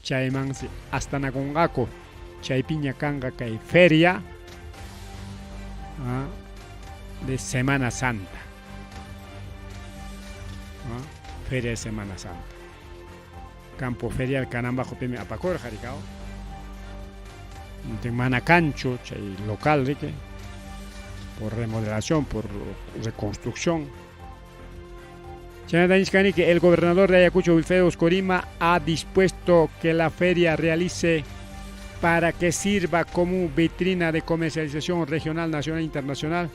Chaymansi hasta Nacongaco, Chaypiña Kanga kay Feria de Semana Santa. Feria de Semana Santa. Campo Ferial Canán Bajo Pime Apacor, Jaricao. Manacancho, chay local, rique, por remodelación, por reconstrucción. Que el gobernador de Ayacucho, Wilfredo Oscorima, ha dispuesto que la feria realice para que sirva como vitrina de comercialización regional, nacional e internacional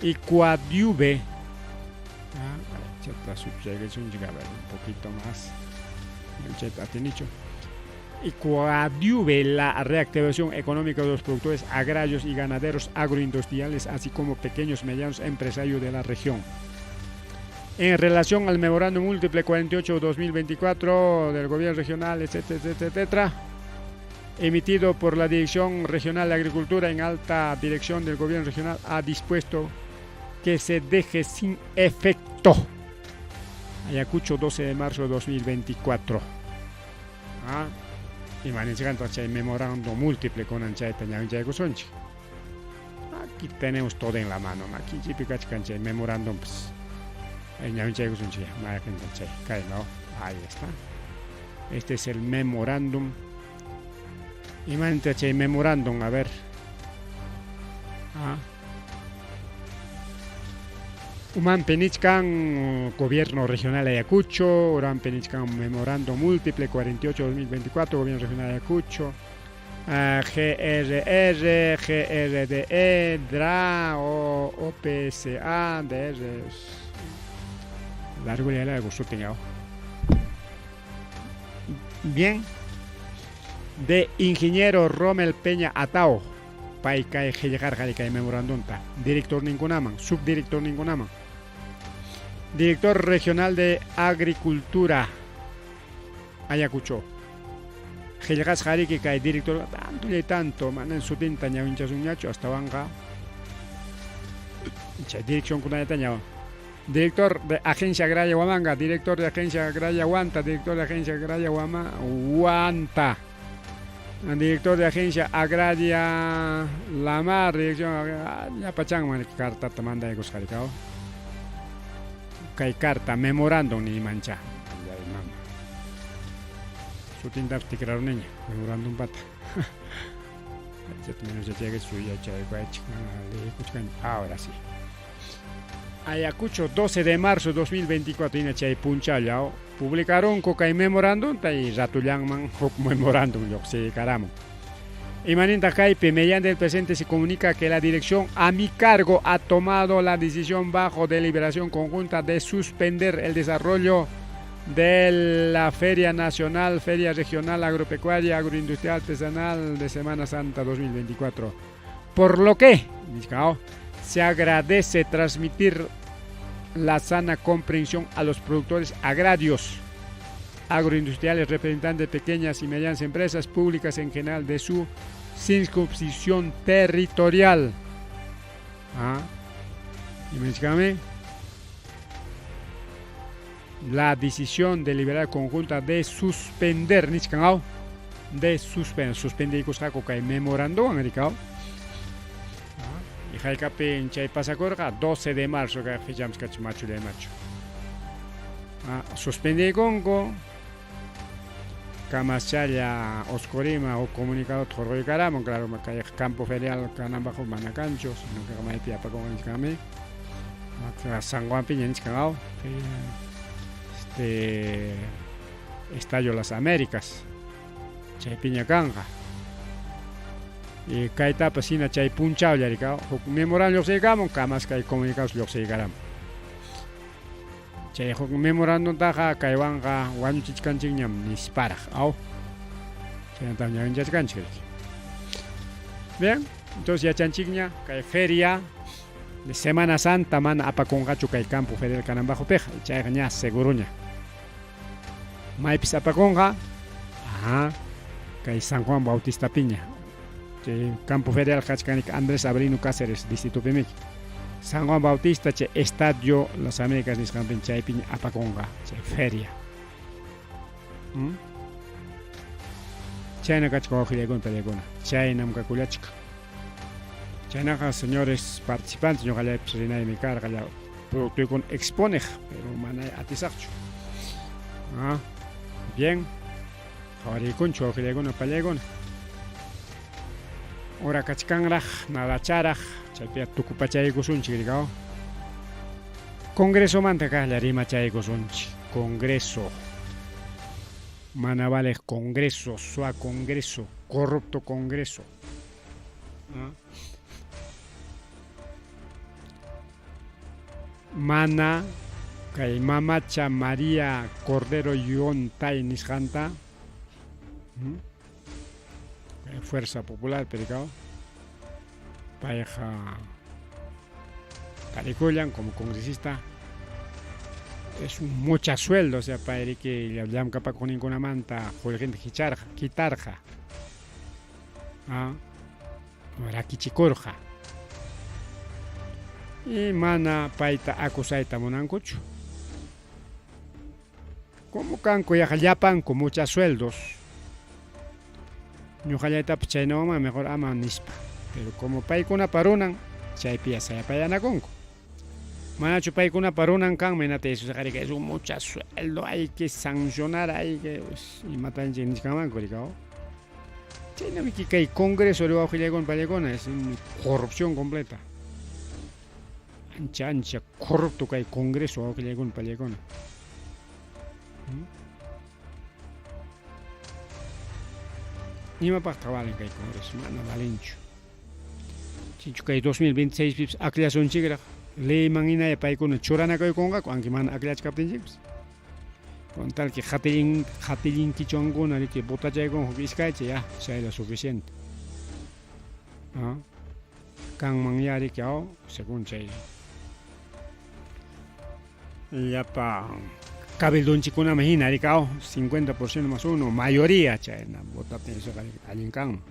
y coadyuve. Un poquito más. Y coadyuve la reactivación económica de los productores agrarios y ganaderos agroindustriales, así como pequeños y medianos empresarios de la región. En relación al memorándum múltiple 48-2024 del gobierno regional, etcétera, etcétera, etcétera, emitido por la Dirección Regional de Agricultura en alta dirección del gobierno regional, ha dispuesto que se deje sin efecto. Ayacucho, 12 de marzo de 2024. Ah, y chay memorándum múltiple con anchayta ñawinchaykusunchik. Aquí tenemos todo en la mano. Aquí kachkan chay memorándum, pues. Ñawinchaykusunchik, chay, kay, ¿no? Ahí está. Este es el memorándum. Y chay memorándum, a ver. Ah. Uman Penichkan, Gobierno Regional de Ayacucho, Uran Penichkan, Memorándum Múltiple 48-2024, Gobierno Regional de Ayacucho, GRR, GRDE, DRA, o, OPSA, DR. Largo ya le gustó. Bien. De ingeniero Rommel Peña Atao, pay kay qillqarqa kay memorandumta, director ningunaman, subdirector ningunaman. Director Regional de Agricultura, Ayacucho. Qillqasqa riki kay director tanto y tanto, manan sutinta ñawinchasunñachu hasta wanqa. Chay dirección kunallata ñawan. Director de Agencia Agraria Huamanga, director de Agencia Agraria Huanta, director de Agencia Agraria Huanta, director de Agencia Agraria La Mar, dirección ya pachanman carta te manda de Cuscaricao. Kay carta memorándum ni mancha. Mama. Sutinta tikraruniña, memorándum pata. Ahora sí. Ayacucho, 12 de marzo de 2024, chay punchallao, publicaron kay memorándum tay ratullanman huk memorándum lluqsiykaramun. Imaninta kaypi, mediante el presente se comunica que la dirección a mi cargo ha tomado la decisión bajo deliberación conjunta de suspender el desarrollo de la Feria Nacional, Feria Regional Agropecuaria, Agroindustrial Artesanal de Semana Santa 2024. Por lo que, se agradece transmitir la sana comprensión a los productores agrarios, agroindustriales, representantes de pequeñas y medianas empresas públicas en general de su circunscripción territorial. Ah, y me la decisión deliberada conjunta de suspender, de suspender, suspender y memorándum americano. Y haykapin chay pasakurqa 12 de marzo kay fecham kach machu machu. Suspendiykunku kamaschalla Oscorima o comunicado hurquykaramon, claro, kay campo ferial kananpaq mana kanchu, sino que maypi apakunqa San Juan Piña nichkan aw, Estadio Las Américas chaypiña kanqa. Y kaytapas hina chay punchawlla rika huk memorándum lluqsiykamun, kamas kay comunicados lluqsiykaramun. Chay huk memorándumtaqa kaywanqa wañuchichkanchikñam nisparaq, aw. Chaynatam ñawinchachkanchik. Bien, entonces yachanchikña kay feria de Semana Santa mana apakunqachu kay campo ferial kananpaqpiqa, chayqa ña seguruña. Maypis apakunqa, ajá, kay San Juan Bautista Piña. Chay campo ferial kachkanik Andrés Avelino Cáceres distrito pimiki. San Juan Bautista chay Estadio Las Américas nisqanpin chaypiña apakunqa chay feria. Chayna kachka wawqillaykuna pallaykuna, chaynam kakullachka. Chaynaqa señores participantes ñuqallaypis rinaymi karqa productoykuna exponeq, pero mana atisaqchu. Bien, qhawariykunchu wawqillaykuna pallaykuna. Ora kachkanraq, nadacharaq, chaypiqa tukupachaykusunchik rikaw. Congresomanta kaqlla rimachaykusunchik. Congreso. Mana valeq Congreso, sua Congreso, corrupto Congreso. Mana kay mamacha María Cordero Yontay nisqanta Fuerza Popular perikaw payqa tarikullan como congresista es un mucha sueldo, o sea, payriki llamkapakuqninkunamanta qullqinta hicharqa, quitarqa, rakichikurqa. Y mana payta acusayta munankuchu. Como kanku yaqa llapanku mucha sueldos. Ñuqallaytapas chaynawanman mejor ama nispa. Pero como paykunapa runan, chaypi sayapayanakunku. Manachu paykunapa runan kanman hinata Jesusqa es un mucha sueldo, hay que sancionar, hay que imatanchik nichkanmanku rikaw. Chaynami kay Congreso wawqillaykuna pallaykuna es una corrupción completa. Ancha ancha corrupto kay Congreso wawqillaykuna pallaykuna. Imapaqtaq valen kay Congreso? Mana valenchu. Chichu kay 2026 pipis akllasunchikraq leyman hinalla paykuna churanakuykunqaku aunque mana akllachkaptinchikpas. Con tal que qatillinkichuankuna riki votachaykunqa huk iskaycha ya chayla suficiente. Kanman ya riki aw según chay llapa cabildonchikunaman hina riki aw 50% más uno mayoría chayna votaptin esoqa allin kanman.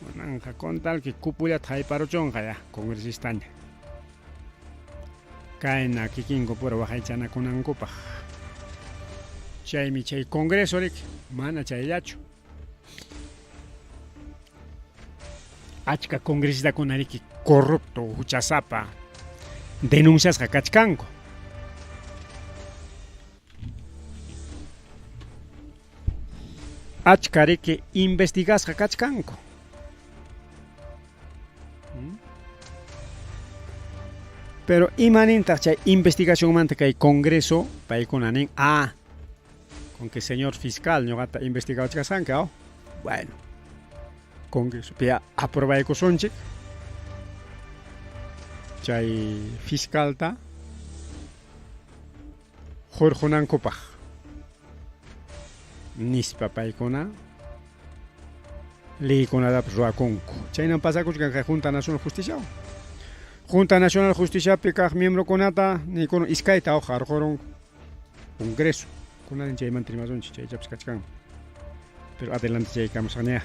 Kunanqa con tal que cupullata hayparuchunqa ya congresistaña. Kayna kikinku pura waqaychanakunankupaq. Chaymi chay Congreso riki mana chayllachu. Achka congresistakuna riki corrupto, huchasapa denunciasqa kachkanku. Achka riki investigasqa kachkanku. Pero imanintaq chay investigacionmanta kay Congreso paykuna nin, con que señor fiscal ñuqata investigawachkasqanki, aw. Bueno, Congreso pi aprobaykusunchik chay fiscalta hurqunankupaq nispa paykuna leykunatapas ruwakunku. Chaynam pasakuchkan kay Junta Nacional Justiciawan. Junta Nacional Justiciapi kaq miembrokunata niykuna iskayta aw harqurunku Congreso. Kunan chaymanta rimasunchik, chaychapas kachkan. Pero adelante chaykamusqaña.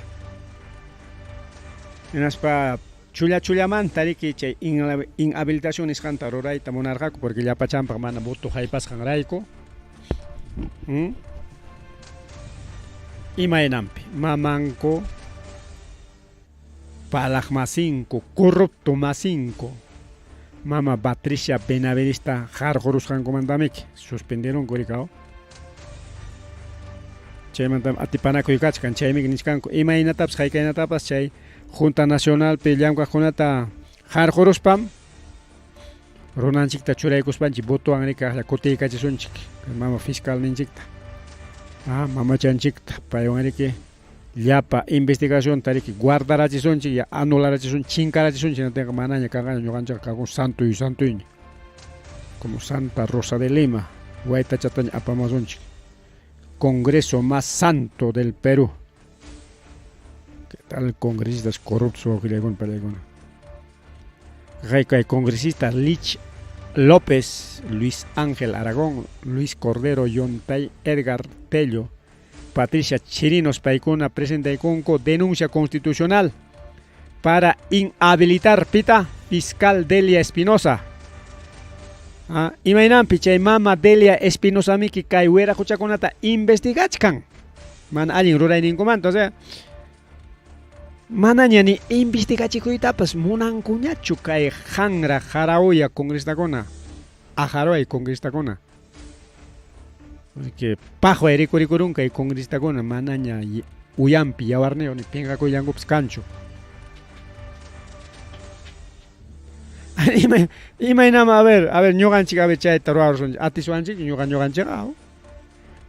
Hinaspa chulla chullamanta riki chay inhabilitación nisqanta rurayta munarqaku porque llapachanpaq mana voto haypasqanrayku. Imaynanpi mamanku Palaqmasinku, corrupto masinku, mama Patricia Benavidesta qarqurusqankumantamiki suspendieronku rikaw. Chaymantam atipanakuy kachkan, chaymiki nichkanku imaynatapas haykaynatapas chay Junta Nacionalpi llamkaqkunata qarquruspam runanchikta churaykuspanchik votowan rikaqlla kutiykachisunchik mama fiscalninchikta, mamachanchikta, paywan riki llapa investigacionta riki guardarachisunchik ya anularachisunchik chinkarachisunchik hinaptinqa manaña kanqaña ñuqanchikqa kakun santuy santuyña como Santa Rosa de Lima waytachataña apamasunchik Congreso más santo del Perú. ¿Qué tal congresistas corruptos wawqillaykuna palaykuna? Kay congresista Lich López, Luis Ángel Aragón, Luis Cordero, Yontay Edgar Tello, Patricia Chirinos paykuna presentaykunku denuncia constitucional para inhabilitar pita fiscal Delia Espinosa. Imaynanpi chay mama Delia Espinosa miki kay wiraquchakunata investigachkan mana allin rurayninkumanta, o sea, manaña ni investigachikuytapas munankuñachu kay hanra jarauya congresistakuna, ajaruay congresistakuna. Porque paqway rikurikurun kay congresistakuna manaña uyampi yawarniyuq ni pinqakuyllankupis kanchu. Imaynam a ver, a ver ñuqanchik a ver chayta ruwarusunchik, atisuwanchikchu ñuqa ñuqanchikqa?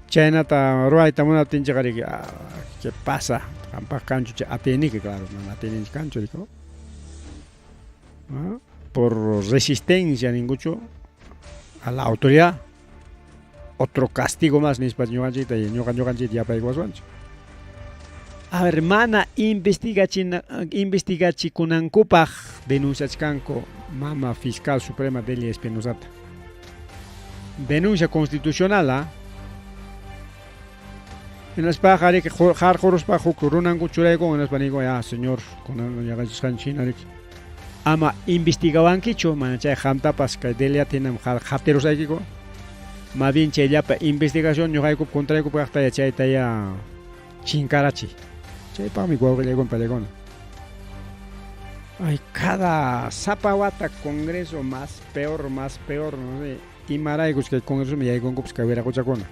Chaynata ruwayta munaptinchikqa riki, ¿qué pasa? Qampaq kanchu chay atiyniki, claro, mana atiyninchik kanchu riki. Por resistencia ninkuchu a la autoridad, otro castigo más nispa ñuqanchikta y ñuqa ñuqanchikta yapaykuwaswanchik. A ver, mana investigachikunankupaq denunciachkanku mama fiscal suprema Delia Espinosata. Denuncia constitucional, ¿ah? Hinaspaqa riki qarquruspa huk runanku churaykun, hinaspa ninku, ya señor, kunan yaqachisqanchik hina riki. Ama investigawankichu, mana chay qamtapas kay Deliata hinam qatirusaykiku. Más bien chay llapa investigación ñuqaykup contraykup kaqta ya chayta ya chinkarachiy. Chaypaqmi wawqillaykuna pallaykuna. Ay, cada sapa wata congreso más peor, no sé, imaraykus kay congresoman yaykunkupas kay wiraquchakuna.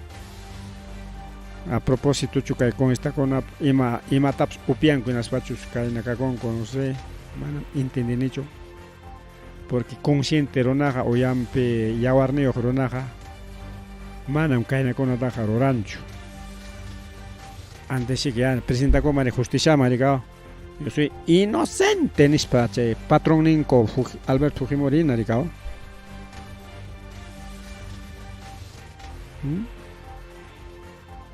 A propósito chu kay congresistakuna ima imatapas upianku hinaspachus kayna kakunku, no sé, manam entendinichu. Porque consciente runaqa uyampi yawarniyuq runaqa manam kaynakunataqa ruranchu. Antes sí que ya presentakuman justiciaman rikaw. Yo soy inocente nispa chay patronninku Alberto Fujimori hina rikaw.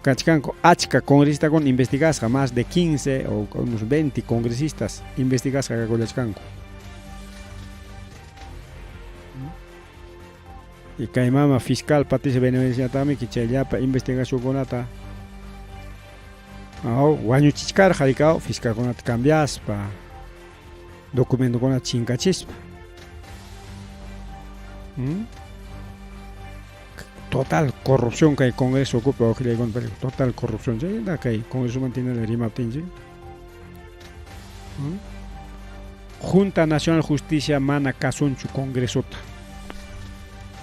Kachkanku achka congresistakuna investigasqa, más de 15 o unos 20 congresistas investigasqa kakullachkanku. Y kay mama fiscal Patricia Benavidesñataqmi chay llapa investigacionkunata wañuchichkarqa rikaw, fiscalkunata cambiaspa, documentokunata chinkachispa. Total corrupción kay Congreso ocupa wawqillaykuna, total corrupción chayta kay Congresoman tiene rimaptinchik. Junta Nacional Justicia mana kasunchu Congresota.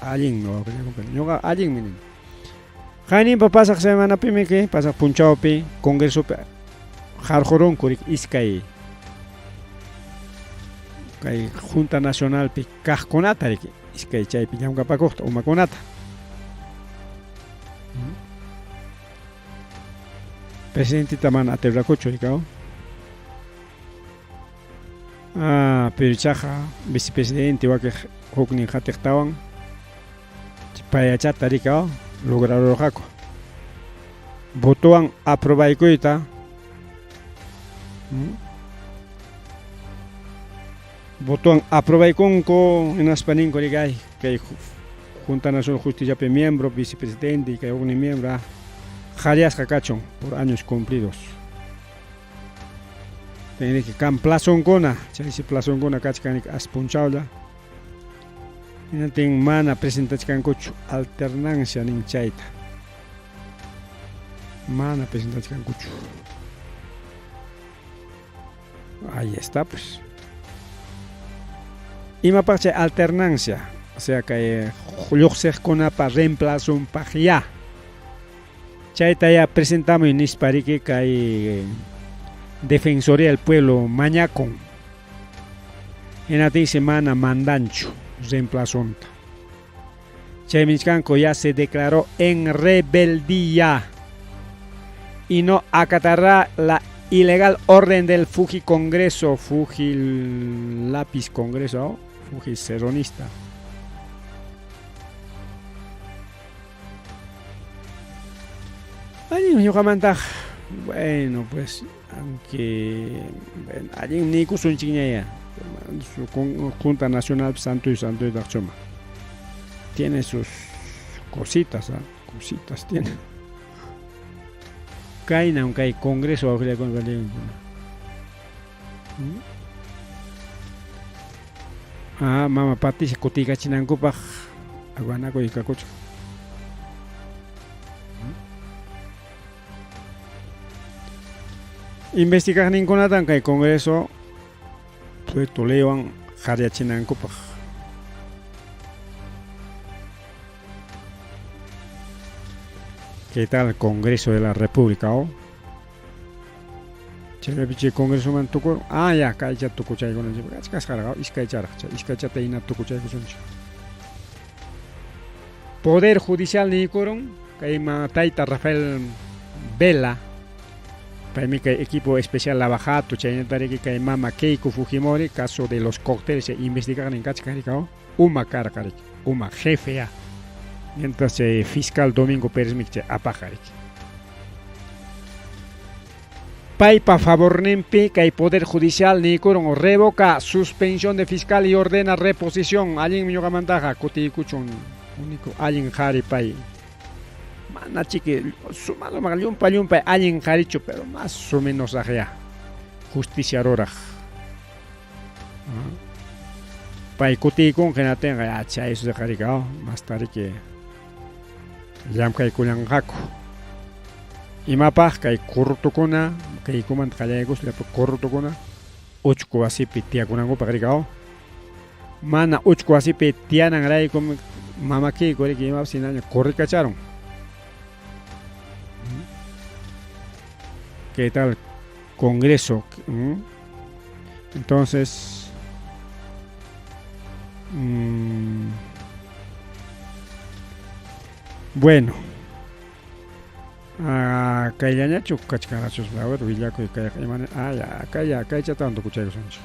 Allinmi wawqillaykuna, ñuqa allinmi nini. Qayninpa pasaq semanapimi kay pasaq punchawpi Congresopi qarqurunku riki iskay kay Junta Nacionalpi kaqkunata riki, iskay chaypi llamkapakuqta umakunata. Presidentita mana atirqakuchu rikaw. Pero ichaqa vicepresidente wakiq huknin qatiqtawan payachata rikaw lograrurqaku. Votowan aprobaykuyta. Votowan aprobaykunku hinaspa ninku rikay kay Junta Nacional Justiciapi miembro, vicepresidente y kay huknin miembro qhariasqa kachun por años cumplidos. Tiene kan plazonkuna, chaysi plazonkuna kachkan aspunchawlla. Hinaptin mana presentachkankuchu alternancia nin chayta. Mana presentachkankuchu. Ahí está pues. Imapaq chay alternancia, o sea kay lluqsiqkunapa reemplazonpaq ya. Chayta ya presentamuy nispa riki kay Defensoría del Pueblo mañakun. Hinaptinsi mana mandanchu reemplazonta. Chaymi nichkanku ya se declaró en rebeldía y no acatará la ilegal orden del Fuji Congreso, Fuji Lápiz Congreso, Fuji Serronista. Allin ñuqamantaq, bueno, pues, aunque bueno, allin niykusunchikñaya, su Junta Nacional santuy santuytaqchuma. Tiene sus cositas, ¿ah? Cositas tiene. Kaynam kay Congreso wawqillakuna. Ah, mama Patricia kutiykachinankupaq aguanakuy kakuchkan. Investigaqninkunatan kay Congreso proyecto leywan qaryachinankupaq. ¿Qué tal Congreso de la República? Oh? Chaypi chay Congresoman tukur, ah ya, kaycha tukuchaykunanchik, achkasqaraq, iskaycharaq, chay iskaychata hina tukuchaykusunchik. Poder Judicial niykurun, kay tayta Rafael Vela, paymi kay equipo especial Lavajato, chaynatariki kay mama Keiko Fujimori, caso de los cócteles investigaqnin kachkan rika, uma karqa riki, uma jefe ya. Mientras chay fiscal Domingo Pérez chay apaq riki. Paypa favorninpi kay Poder Judicial niykurun revoca suspensión de fiscal y ordena reposición. Allinmi ñuqamantaqa kutiykuchun único allin qhari pay. Mana chiki sumado llumpa llumpa allin qharichu, pero más o menos aqya justicia ruraq. Pay kutiykun hinatinqa chay eso qharika más tarde llamkaykullanqaku. Imapaq kay corruptokuna kaykumanta qallaykuspa llapa corruptokuna uchku wasipi tiyakunankupaq rika. Mana uchku wasipi tiyananraykum mama Keiko riki imapas hinaña corrikacharun. ¿Qué tal Congreso? Entonces, bueno, kayllañachu kachkanachus, a ver, willakuy kayqa imani, ah ya, kaya kaychatawan tukuchaykusunchik.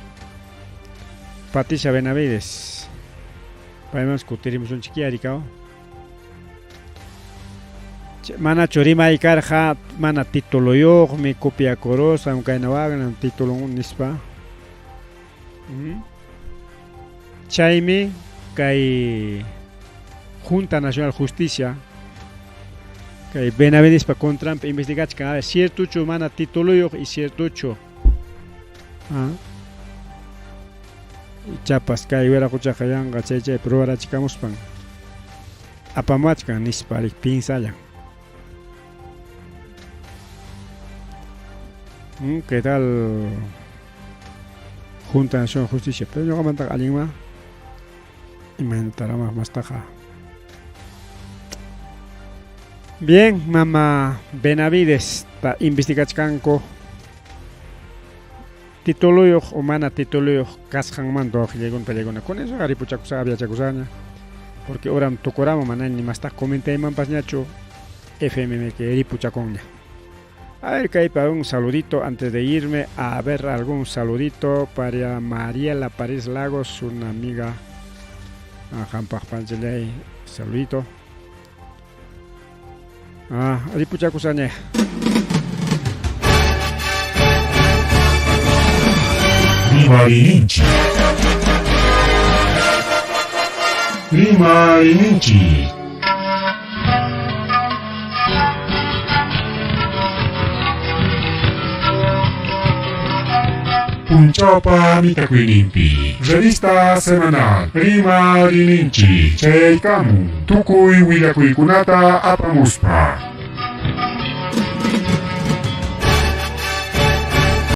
Patricia Benavides, paymanpas kutirimusunchik rika. Manachu rimay karqa, mana tituluyuqmi, copiakurusa, kayna wakna titulun nispa. Chaymi kay Junta Nacional Justicia kay Benavidespa contranpi investigachkan, ciertuchu mana tituluyuq y ciertuchu. Ichapas kay wiraquchaqa yanqa chay chaypi rurachikamuspan apamuachkan nispa riki pinsallan. ¿Qué tal Junta Nacional Justicia? Pero ñuqamantaqa allinma imaynataramaq mastaqa. Bien, mama Benavides ta investigachkanku tituluyuq o mana tituluyuq kasqanmanta wawqillaykuna pallaykuna. Con eso ripuchakusaq yachakusaqña, porque horam tukuramun mana ni mastaq comentaymanpasñachu FMM que ripuchakunña. A ver, kaypa un saludito antes de irme. A ver, algún saludito para Mariela París Lagos, una amiga. Qampaq panchalay, saludito. Ah, ripuchakusaqña. Rimarininchik. Rimarininchik. Punchawpa mitakuyninpi. Revista semanal Rimarininchik. Chayaykamun tukuy willakuykunata apamuspa.